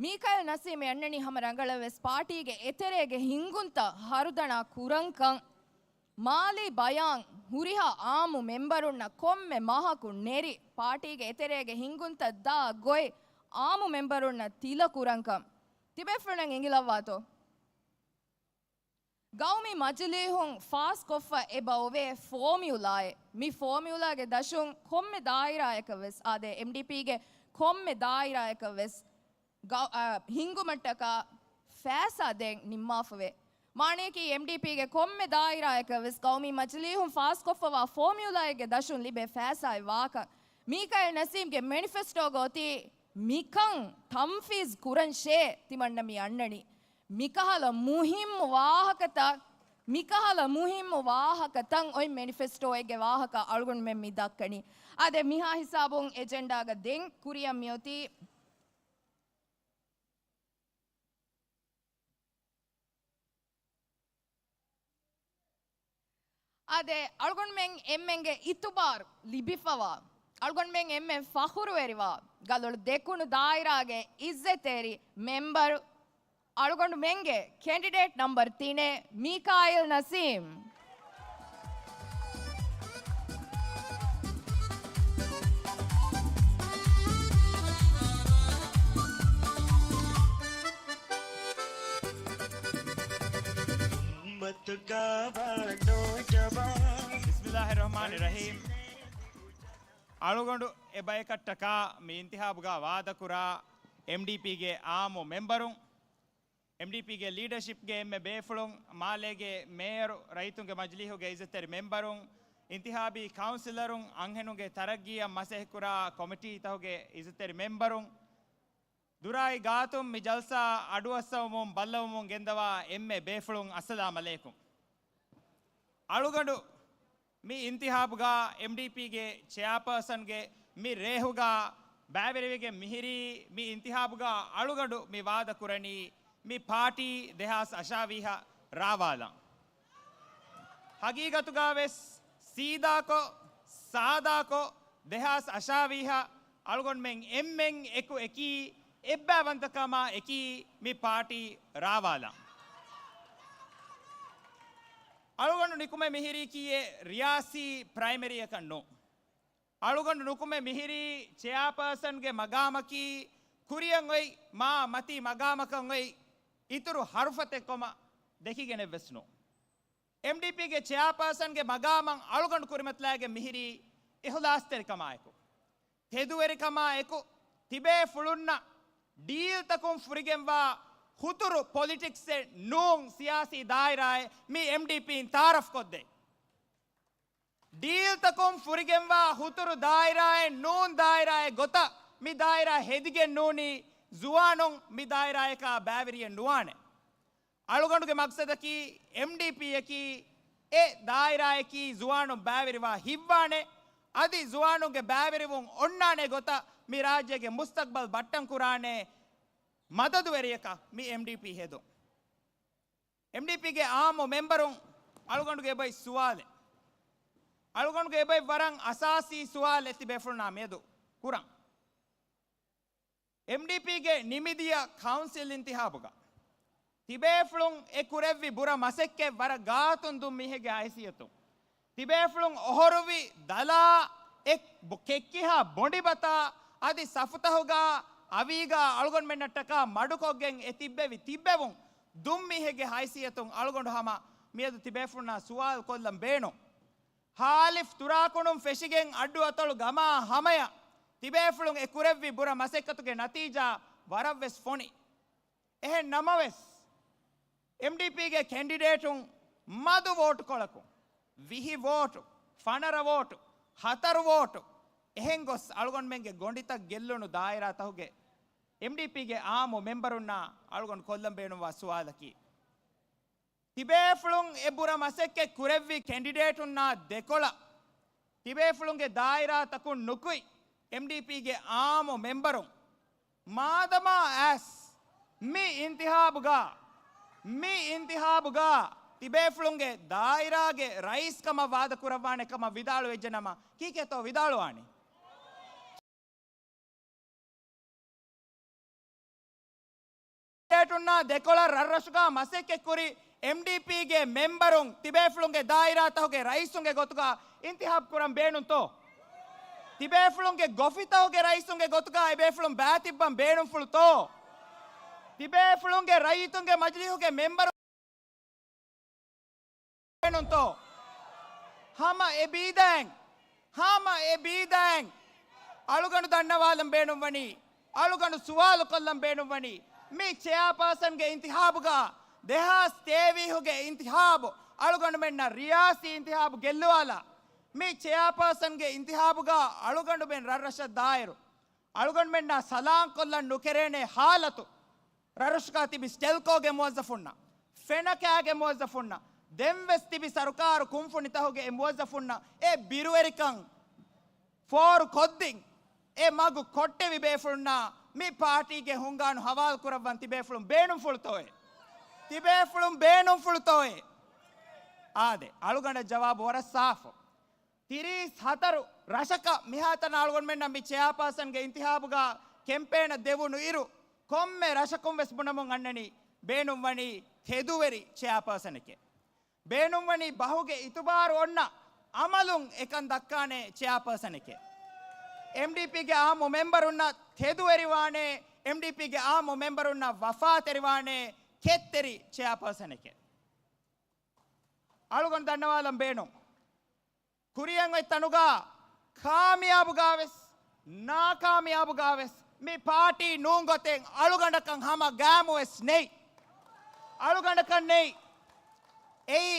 މީކާއިލް ނަސީމް އަންނަނީ ހަމަ ރަނގަޅަށް ވެސް ޕާޓީގެ އެތެރޭގެ ހިންގުންތައް ހަރުދަނާ ކުރަންކަން، މާލީ ބަޔާން ހުރިހާ އާއްމު މެމްބަރުންނަށް ކޮންމެ މަހަކު ނެރި ޕާޓީގެ އެތެރޭގެ ހިންގުންތައް ދާ ގޮތް އާއްމު މެމްބަރުންނަށް ތިލަ ކުރަންކަން ތިބޭފުޅުން އެނގިލައްވާތޯ؟ ގައުމީ މަޖިލީހުން ފާސްކޮށްފަ އެބަ އޮވޭ ފޯމިއުލާއެއް. މި ފޯމިއުލާގެ ދަށުން ކޮންމެ ދާއިރާއަކަށް ވެސް، އާދެ، އެމްޑީޕީގެ ކޮންމެ ދާއިރާއަކަށް ވެސް ގަ-، އާ، ހިންގުމަށްޓަކާ ފައިސާ ދޭން ނިންމާފަވޭ. މާނަޔަކީ އެމްޑީޕީގެ ކޮންމެ ދާއިރާއަކަށް ވެސް ގައުމީ މަޖިލީހުން ފާސްކޮށްފަވާ ފޯމިއުލާއެއްގެ ދަށުން ލިބޭ ފައިސާއެއް ވާކަން. މީކާއިލް ނަސީމްގެ މެނިފެސްޓޯގަ އޮތީ މިކަން ތަންފީޒް ކުރަންށޭ ތިމަންނަ މި އަންނަނީ. މިކަހަލަ މުހިއްމު ވާހަކަތައް، މިކަހަލަ މުހިއްމު ވާހަކަތައް އޮތް މެނިފެސްޓޯއެއްގެ ވާހަކަ އަޅުގަނޑުމެން މި ދައްކަނީ. އާދެ، މިހާ ހިސާބުން އެޖެންޑާގަ ދެން ކުރިއަށް މިއޮތީ. އާދެ، އަޅުގަނޑުމެން އެންމެންގެ އިތުބާރު ލިބިފަވާ، އަޅުގަނޑުމެން އެންމެން ފަޚުރުވެރިވާ ގަލޮޅު ދެކުނު ދާއިރާގެ އިއްޒަތްތެރި މެމްބަރު، އަޅުގަނޑުމެންގެ ކެންޑިޑޭޓް ނަމްބަރު ތިނެއް، މީކާއިލް ނަސީމް. ބިސްމިއްލާހި ރަޙްމާނި ރަޙީމް. އަޅުގަނޑު އެބަޔަކަށްޓަކާ މި އިންތިހާބުގަ ވާދަކުރާ އެމްޑީޕީގެ އާއްމު މެމްބަރުން، އެމްޑީޕީގެ ލީޑަޝިޕްގެ އެންމެ ބޭފުޅުން، މާލޭގެ މޭޔަރު، ރައްޔިތުންގެ މަޖިލީހުގެ އިއްޒަތްތެރި މެމްބަރުން، އިންތިހާބީ ކައުންސިލަރުން، އަންހެނުންގެ ތަރައްގީއަށް މަސައްކަތްކުރާ ކޮމިޓީތަކުގެ އިއްޒަތްތެރި މެމްބަރުން، ދުރާއި ގާތުން މި ޖަލްސާ އަޑުއައްސަވަމުން ބައްލަވަމުން ގެންދަވާ އެންމެ ބޭފުޅުން އައްސަލާމް ޢަލައިކުމް. އަޅުގަނޑު މި އިންތިހާބުގަ އެމްޑީޕީގެ ޗެއާޕާސަންގެ މި ރޭހުގަ ބައިވެރިވެގެން މިހިރީ، މި އިންތިހާބުގަ އަޅުގަނޑު މި ވާދަ ކުރަނީ މި ޕާޓީ ދެހާސް އަށާވީހަށް ރާވާލަން. ހަގީގަތުގަ ވެސް ސީދާކޮށް، ސާދާކޮށް، ދެހާސް އަށާވީހަށް އަޅުގަނޑުމެން އެންމެން އެކު އެކީ، އެއްބައިވަންތަކަމާ އެކީ މި ޕާޓީ ރާވާލަން. އަޅުގަނޑު ނިކުމެ މިހިރީ ކީއެއް ރިޔާސީ ޕްރައިމަރީއަކަށް ނޫން. އަޅުގަނޑު ނުކުމެ މިހިރީ ޗެއާޕާސަންގެ މަގާމަކީ ކުރިއަށް އޮތް މާ މަތީ މަގާމަކަށް އޮތް އިތުރު ހަރުފަތެއް ކޮމަށް ދެކިގެނެއްވެސް ނޫން. އެމްޑީޕީގެ ޗެއާޕާސަންގެ މަގާމަށް އަޅުގަނޑު ކުރިމަތިލާގެން މިހިރީ އިޚްލާޞްތެރިކަމާއެކު، ތެދުވެރިކަމާއެކު، ތިބޭފުޅުންނަށް ޑީލްތަކުން ފުރިގެންވާ ހުތުރު ޕޮލިޓިކްސެއް ނޫން ސިޔާސީ ދާއިރާއެއް މި އެމްޑީޕީން ތައާރަފްކޮށްދޭ. ޑީލްތަކުން ފުރިގެންވާ ހުތުރު ދާއިރާއެއް ނޫން ދާއިރާއެއް ގޮތަށް މި ދާއިރާ ހެދިގެން ނޫނީ ޒުވާނުން މި ދާއިރާއަކާ ބައިވެރިއެއް ނުވާނެ. އަޅުގަނޑުގެ މަގްސަދަކީ އެމްޑީޕީއަކީ އެ ދާއިރާއަކީ ޒުވާނުން ބައިވެރިވާ ހިތްވާނެ، އަދި ޒުވާނުންގެ ބައިވެރިވުން އޮންނާނެ ގޮތަށް މި ރާއްޖޭގެ މުސްތަގްބަލް ބައްޓަން ކުރާނެ މަދަދުވެރިޔަކަށް މި އެމްޑީޕީ ހެދުން. އެމްޑީޕީގެ އާއްމު މެމްބަރުން އަޅުގަނޑުގެ އެބައި ސުވާލެއް. އަޅުގަނޑުގެ އެބައި ވަރަށް އަސާސީ ސުވާލެއް ތިބޭފުޅުންނާ މިއަދު ކުރަން. އެމްޑީޕީގެ ނިމިދިޔަ ކައުންސިލް އިންތިހާބުގަ ތިބޭފުޅުން އެ ކުރެއްވި ބުރަ މަސައްކަތް ވަރަށް ގާތުން ދުން މީހެއްގެ ހައިސިއްޔަތުން ތިބޭފުޅުން އޮހޮރުވި ދަލާ އެ ބު-، ކެއްކިހާ ބޮނޑިބަތާ އަދި ސަފުތަހުގާ އަވީގާ އަޅުގަނޑުމެންނަށްޓަކާ މަޑުކޮށްގެން އެ ތިއްބެވި ތިއްބެވުން ދުން މީހެއްގެ ހައިސިއްޔަތުން އަޅުގަނޑު ހަމަ މިއަދު ތިބޭފުޅުންނާ ސުވާލު ކޮށްލަން ބޭނުން. ހާލިފް ތުރާކުނުން ފެށިގެން އައްޑު އަތޮޅު ގަމާ ހަމަޔަށް ތިބޭފުޅުން އެ ކުރެއްވި ބުރަ މަސައްކަތުގެ ނަތީޖާ ވަރަށްވެސް ފޮނި. އެހެން ނަމަވެސް، އެމްޑީޕީގެ ކެންޑިޑޭޓުން މަދު ވޯޓުކޮޅަކުން، ވިހި ވޯޓު، ފަނަރަ ވޯޓު، ހަތަރު ވޯޓު، އެހެން ގޮސް އަޅުގަނޑުމެންގެ ގޮނޑިތައް ގެއްލުނު ދާއިރާތަކުގެ އެމްޑީޕީގެ އާއްމު މެމްބަރުންނާ އަޅުގަނޑު ކޮށްލަން ބޭނުންވާ ސުވާލަކީ، ތިބޭފުޅުން އެ ބުރަ މަސައްކަތް ކުރެއްވި ކެންޑިޑޭޓުންނާ ދެކޮޅަށް ތިބޭފުޅުންގެ ދާއިރާތަކުން ނުކުތް އެމްޑީޕީގެ އާއްމު މެމްބަރުން މާދަމާ އައިސް މި އިންތިހާބުގަ، މި އިންތިހާބުގަ ތިބޭފުޅުންގެ ދާއިރާގެ ރައީސް ކަމަށް ވާދަ ކުރައްވާނެ ކަމަށް ވިދާޅުވެއްޖެ ނަމަ، ކީކޭތޯ ވިދާޅުވާނީ؟ ކެންޑިޑޭޓުންނާ ދެކޮޅަށް ރަށްރަށުގަ މަސައްކަތްކުރި އެމްޑީޕީގެ މެމްބަރުން ތިބޭފުޅުންގެ ދާއިރާތަކުގެ ރައީސުންގެ ގޮތުގަ އިންތިހާބު ކުރަން ބޭނުންތޯ؟ ތިބޭފުޅުންގެ ގޮފިތަކުގެ ރައީސުންގެ ގޮތުގަ އެބޭފުޅުން ބައިތިއްބަން ބޭނުންފުޅުތޯ؟ ތިބޭފުޅުންގެ ރައްޔިތުންގެ މަޖިލީހުގެ މެމްބަރު ބޭނުންތޯ؟ ހަމަ އެ ބީދައިން، ހަމަ އެ ބީދައިން އަޅުގަނޑު ދަންނަވާލަން ބޭނުންވަނީ، އަޅުގަނޑު ސުވާލު ކޮށްލަން ބޭނުންވަނީ، މި ޗެއާޕާސަންގެ އިންތިހާބުގަ ދެހާސް ތޭވީހުގެ އިންތިހާބު އަޅުގަނޑުމެންނަށް ރިޔާސީ އިންތިހާބު ގެއްލުވާލާ، މި ޗެއާޕާސަންގެ އިންތިހާބުގަ އަޅުގަނޑުމެން ރަށްރަށަށް ދާއިރު، އަޅުގަނޑުމެންނާ ސަލާން ކޮށްލަން ނުކެރޭނޭ ހާލަތު، ރަށްރަށުގަ ތިބި ސްޓެލްކޯގެ މުވައްޒަފުންނަށް، ފެނަކާގެ މުވައްޒަފުންނަށް، ދެންވެސް ތިބި ސަރުކާރު ކުންފުނިތަކުގެ އެ މުވައްޒަފުންނަށް އެ ބިރުވެރިކަން ފޯރު ކޮށްދިން، އެ މަގު ކޮށްޓެވި ބޭފުޅުންނާ މި ޕާޓީގެ ހުންގާނު ހަވާލު ކުރައްވަން ތިބޭފުޅުން ބޭނުންފުޅުތޯއޭ؟ ތިބޭފުޅުން ބޭނުންފުޅުތޯއޭ؟ އާދެ، އަޅުގަނޑަށް ޖަވާބު ވަރަށް ސާފު. ތިރީސް ހަތަރު ރަށަކަށް މިހާތަނަށް އަޅުގަނޑުމެންނަށް މި ޗެއާޕާސަންގެ އިންތިހާބުގަ ކެމްޕޭނަށް ދެވުނު އިރު، ކޮންމެ ރަށަކުން ވެސް ބުނަމުން އަންނަނީ ބޭނުންވަނީ ތެދުވެރި ޗެއާޕާސަނެކޭ. ބޭނުންވަނީ ބަހުގެ އިތުބާރު އޮންނަ އަމަލުން އެކަން ދައްކާނެ ޗެއާޕާސަނެކޭ. އެމްޑީޕީގެ އާއްމު މެމްބަރުންނަށް ތެދުވެރިވާނޭ، އެމްޑީޕީގެ އާއްމު މެމްބަރުންނަށް ވަފާތެރިވާނޭ ކެތްތެރި ޗެއާޕާސަނެކޭ. އަޅުގަނޑު ދަންނަވާލަން ބޭނުން. ކުރިއަށް އޮތް ތަނުގަ ކާމިޔާބުގަވެސް، ނާކާމިޔާބުގަވެސް މި ޕާޓީ ނޫން ގޮތެއް އަޅުގަނޑަކަށް ހަމަ ގައިމުވެސް ނެތް. އަޅުގަނޑަކަށް ނެތް. އެއީ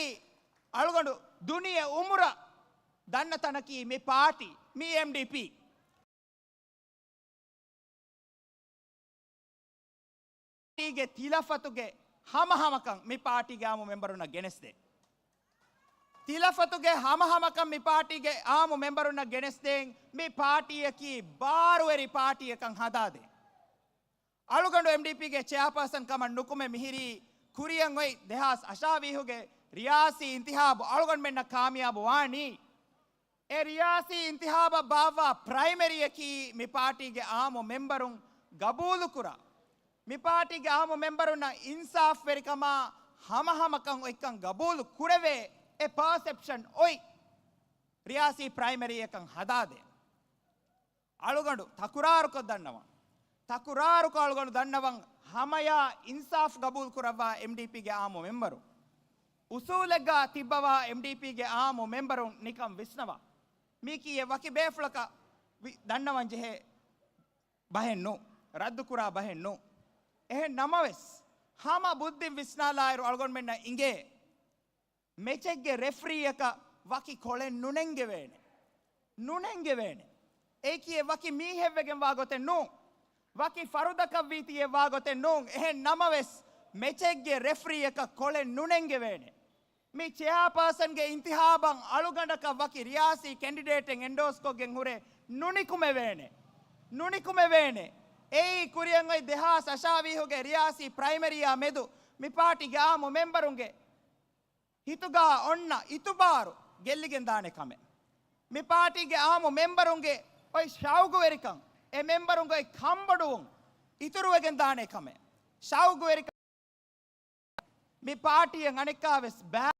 އަޅުގަނޑު ދުނިޔެ އުމުރަށް ދަންނަ ތަނަކީ މި ޕާޓީ، މި އެމްޑީޕީ. ޕާޓީގެ ތިލަފަތުގެ ހަމަހަމަކަން މި ޕާޓީގެ އާއްމު މެމްބަރުންނަށް ގެނެސްދޭ. ތިލަފަތުގެ ހަމަހަމަކަން މި ޕާޓީގެ އާއްމު މެމްބަރުންނަށް ގެނެސްދޭން، މި ޕާޓީއަކީ ބާރުވެރި ޕާޓީއަކަށް ހަދާދޭން. އަޅުގަނޑު އެމްޑީޕީގެ ޗެއާޕާސަން ކަމަށް ނުކުމެ މިހިރީ ކުރިއަށް އޮތް ދެހާސް އަށާވީހުގެ ރިޔާސީ އިންތިހާބު އަޅުގަނޑުމެންނަށް ކާމިޔާބު ވާނީ. އެ ރިޔާސީ އިންތިހާބަށް ބާއްވާ ޕްރައިމަރީއަކީ މި ޕާޓީގެ އާއްމު މެމްބަރުން ގަބޫލުކުރާ، މި ޕާޓީގެ އާއްމު މެމްބަރުންނަށް އިންސާފްވެރިކަމާ ހަމަހަމަކަން އޮތްކަން ގަބޫލު ކުރެވޭ އެ ޕާސެޕްޝަން އޮތް ރިޔާސީ ޕްރައިމަރީއަކަށް ހަދާދޭން. އަޅުގަނޑު ތަކުރާރުކޮށް ދަންނަވަން. ތަކުރާރުކޮށް އަޅުގަނޑު ދަންނަވަން، ހަމަޔާ އިންސާފް ގަބޫލު ކުރައްވާ އެމްޑީޕީގެ އާއްމު މެމްބަރުން، އުސޫލެއްގާ ތިއްބަވާ އެމްޑީޕީގެ އާއްމު މެމްބަރުން ނިކަން ވިސްނަވާ. މީކީ އެ ވަކި ބޭފުޅަކަށް ވި-، ދަންނަވަން ޖެހޭ ބަހެއް ނޫން، ރައްދުކުރާ ބަހެއް ނޫން. އެހެން ނަމަވެސް، ހަމަ ބުއްދިން ވިސްނާލާއިރު އަޅުގަނޑުމެންނަށް އިނގޭ، މެޗެއްގެ ރެފްރީއަކަށް ވަކި ކޮޅެއް ނުނެންގެވޭނެ. ނުނެންގެވޭނެ. އެއީކީ އެ ވަކި މީހެއްވެގެން ވާ ގޮތެއް ނޫން. ވަކި ފަރުދަކަށްވީތީ އެއް ވާ ގޮތެއް ނޫން. އެހެން ނަމަވެސް، މެޗެއްގެ ރެފްރީއަކަށް ކޮޅެއް ނުނެންގެވޭނެ. މި ޗެއާޕާސަންގެ އިންތިހާބަށް އަޅުގަނޑަކަށް ވަކި ރިޔާސީ ކެންޑިޑޭޓެއް އެންޑޯސްކޮށްގެން ހުރެ ނުނިކުމެވޭނެ. ނުނިކުމެވޭނެ. އެއީ ކުރިއަށް އޮތް ދެހާސް އަށާވީހުގެ ރިޔާސީ ޕްރައިމަރީއާ މެދު މި ޕާޓީގެ އާއްމު މެމްބަރުންގެ ހިތުގާ އޮންނަ އިތުބާރު ގެއްލިގެން ދާނެ ކަމެއް. މި ޕާޓީގެ އާއްމު މެމްބަރުންގެ އޮތް ޝައުގުވެރިކަން، އެ މެމްބަރުންގެ އޮތް ކަންބޮޑުވުން އިތުރުވެގެން ދާނެ ކަމެއް. ޝައުގުވެރިކަން މި ޕާޓީއަށް އަނެއްކާވެސް ބައި